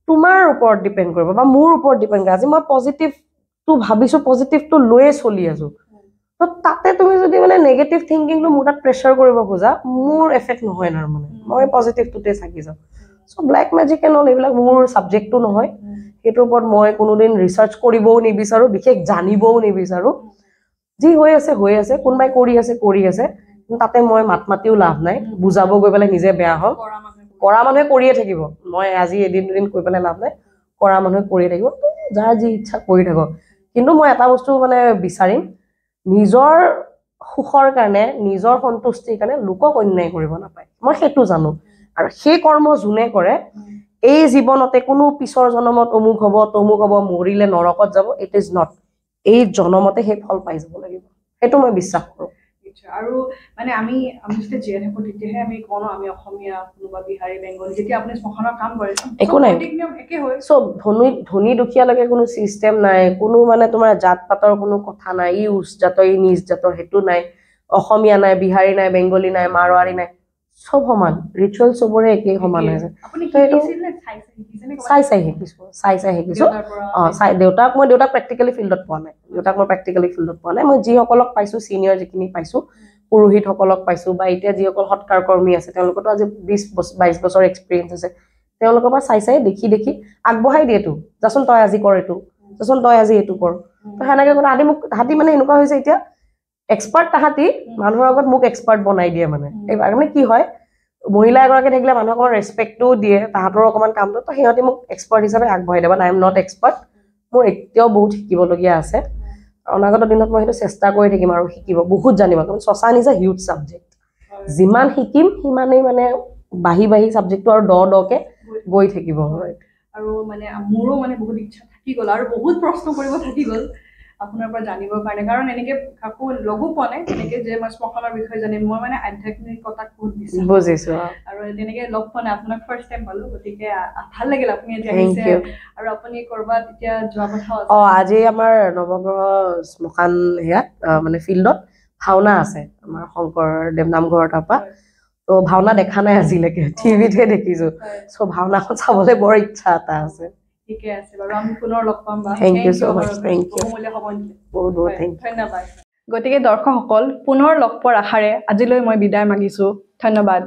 তোমাৰ ওপৰত ডিপেণ্ড কৰিব বা মোৰ ওপৰত ডিপেণ্ড কৰে। আজি মই পজিটিভটো ভাবিছো, পজিটিভটো লৈয়ে চলি আছো, তো তাতে তুমি যদি মানে নেগেটিভ থিংকিংটো মোৰ তাত প্ৰেছাৰ কৰিব খোজা, মোৰ এফেক্ট নহয় তাৰমানে, মই পজিটিভটোতে থাকি যাওঁ। So black magic and all এইবিলাক মোৰ ছাবজেক্টটো নহয়, সেইটোৰ ওপৰত মই কোনোদিন ৰিচাৰ্চ কৰিবও নিবিচাৰোঁ, বিশেষ জানিবও নিবিচাৰোঁ। যি হৈ আছে হৈ আছে, কোনোবাই কৰি আছে কৰি আছে, তাতে মই মাত মাতিও লাভ নাই, বুজাব গৈ পেলাই নিজে বেয়া হ'ম। কৰা মানুহে কৰিয়ে থাকিব, মই আজি এদিন দুদিন কৈ পেলাই লাভ নাই, কৰা মানুহে কৰিয়ে থাকিব, যাৰ যি ইচ্ছা কৰি থাকক। কিন্তু মই এটা বস্তু মানে বিচাৰিম, নিজৰ সুখৰ কাৰণে, নিজৰ সন্তুষ্টিৰ কাৰণে লোকক অন্যায় কৰিব নাপায়, মই সেইটো জানো। আৰু সেই কৰ্ম যোনে কৰে, এই জীৱনতে কোনো পিছৰ জন্মত অমুক হ'ব তমুক হ'ব, মৰিলে নৰকত যাব, it is not. এই জন্মতে সেই ফল পাই যাব লাগিব, সেইটো মই বিশ্বাস কৰোঁ। আৰু মানে আমি আমি যেতিয়া জীয়াই থাকো তেতিয়াহে আমি কওঁ ন আমি অসমীয়া, কোনোবা বিহাৰী, বেংগলী, যেতিয়া আপুনি শ্মশানৰ কাম কৰে একো নাই, চব ধনী ধনী দুখীয়ালৈকে কোনো চিষ্টেম নাই, কোনো মানে তোমাৰ জাত পাতৰ কোনো কথা নাই, ই উচ্চ জাতৰ ই নিজ জাতৰ সেইটো নাই, অসমীয়া নাই, বিহাৰী নাই, বেংগলী নাই, মাৰোৱাৰী নাই, চব সমান, ৰিচুৱেল চবৰে একেই সমান হৈছে। চাই চাই শিকিছো, চাই চাই শিকিছো। অ চাই দেউতাক, মই দেউতাক প্ৰেক্টিকেলি ফিল্ডত পোৱা নাই, দেউতাক মই প্ৰেক্টিকেলি ফিল্ডত পোৱা নাই। মই যিসকলক পাইছো, চিনিয়ৰ যিখিনি পাইছো, পুৰোহিতসকলক পাইছো, বা এতিয়া যিসকল সৎকাৰ কৰ্মী আছে, তেওঁলোকতো আজি 20-22 বছৰ এক্সপিৰিয়েঞ্চ আছে, তেওঁলোকৰ পৰা চাই চাই দেখি দেখি আগবঢ়াই দিয়েতো, যাচোন তই আজি কৰ এইটো, যাচোন তই আজি এইটো কৰ। তো সেনেকে ক'লে আদি মোক তাহাঁতি মানে এনেকুৱা হৈছে এতিয়া এক্সপাৰ্ট, তাহাঁতি মানুহৰ আগত মোক এক্সপাৰ্ট বনাই দিয়ে। মানে মানে কি হয়, মহিলা এগৰাকী থাকিলে মানুহক অকণমান ৰেচপেক্টটো দিয়ে, তাহাঁতৰো অকণমান কামটো, তো সিহঁতি মোক এক্সপাৰ্ট হিচাপে আগবঢ়াই দিয়ে। But I am not expert, মোৰ এতিয়াও বহুত শিকিবলগীয়া আছে। অনাগত দিনত মই সেইটো চেষ্টা কৰি থাকিম আৰু শিকিব, বহুত জানিব। কাৰণ শশান is a huge subject, যিমান শিকিম সিমানেই মানে বাঢ়ি বাঢ়ি ছাবজেক্টটো আৰু দ দকে গৈ থাকিব। হয়, আৰু মানে মোৰো মানে বহুত ইচ্ছা থাকি গ'ল আৰু বহুত প্ৰশ্ন কৰিব থাকি গ'ল আপোনাৰ পৰা জানিবৰ কাৰণে, কাৰণ এনেকে কাকো লগো পোৱা নাই তেনেকে যে মই শ্মশানৰ বিষয়ে জানিম। মই মানে আধ্যাত্মিকতাক বহুত বিশ্বাস বুজিছো, আৰু তেনেকে লগ পোৱা নাই, আপোনাক ফাৰ্ষ্ট টাইম পালো, গতিকে ভাল লাগিল আপুনি আজি আহিছে। আৰু আপুনি কৰবাত এতিয়া যোৱা কথা আছে? অ আজি আমাৰ নৱগ্ৰহ শ্মশান ইয়াত মানে ফিল্ডত ভাওনা আছে, আমাৰ শংকৰদেৱ নামঘৰৰ তাৰপৰা। তো ভাওনা দেখা নাই আজিলৈকে, টিভিতহে দেখিছো, চ' ভাওনাখন চাবলৈ বৰ ইচ্ছা এটা আছে। ঠিকে আছে বাৰু, আমি পুনৰ লগ পাম। Thank you so much, thank you, বহুমূলীয়া সময় দিলে, বহুত বহুত thank U, ধন্যবাদ। গতিকে দৰ্শকসকল, পুনৰ লগ পোৱাৰ আশাৰে আজিলৈ মই বিদায় মাগিছো। ধন্যবাদ।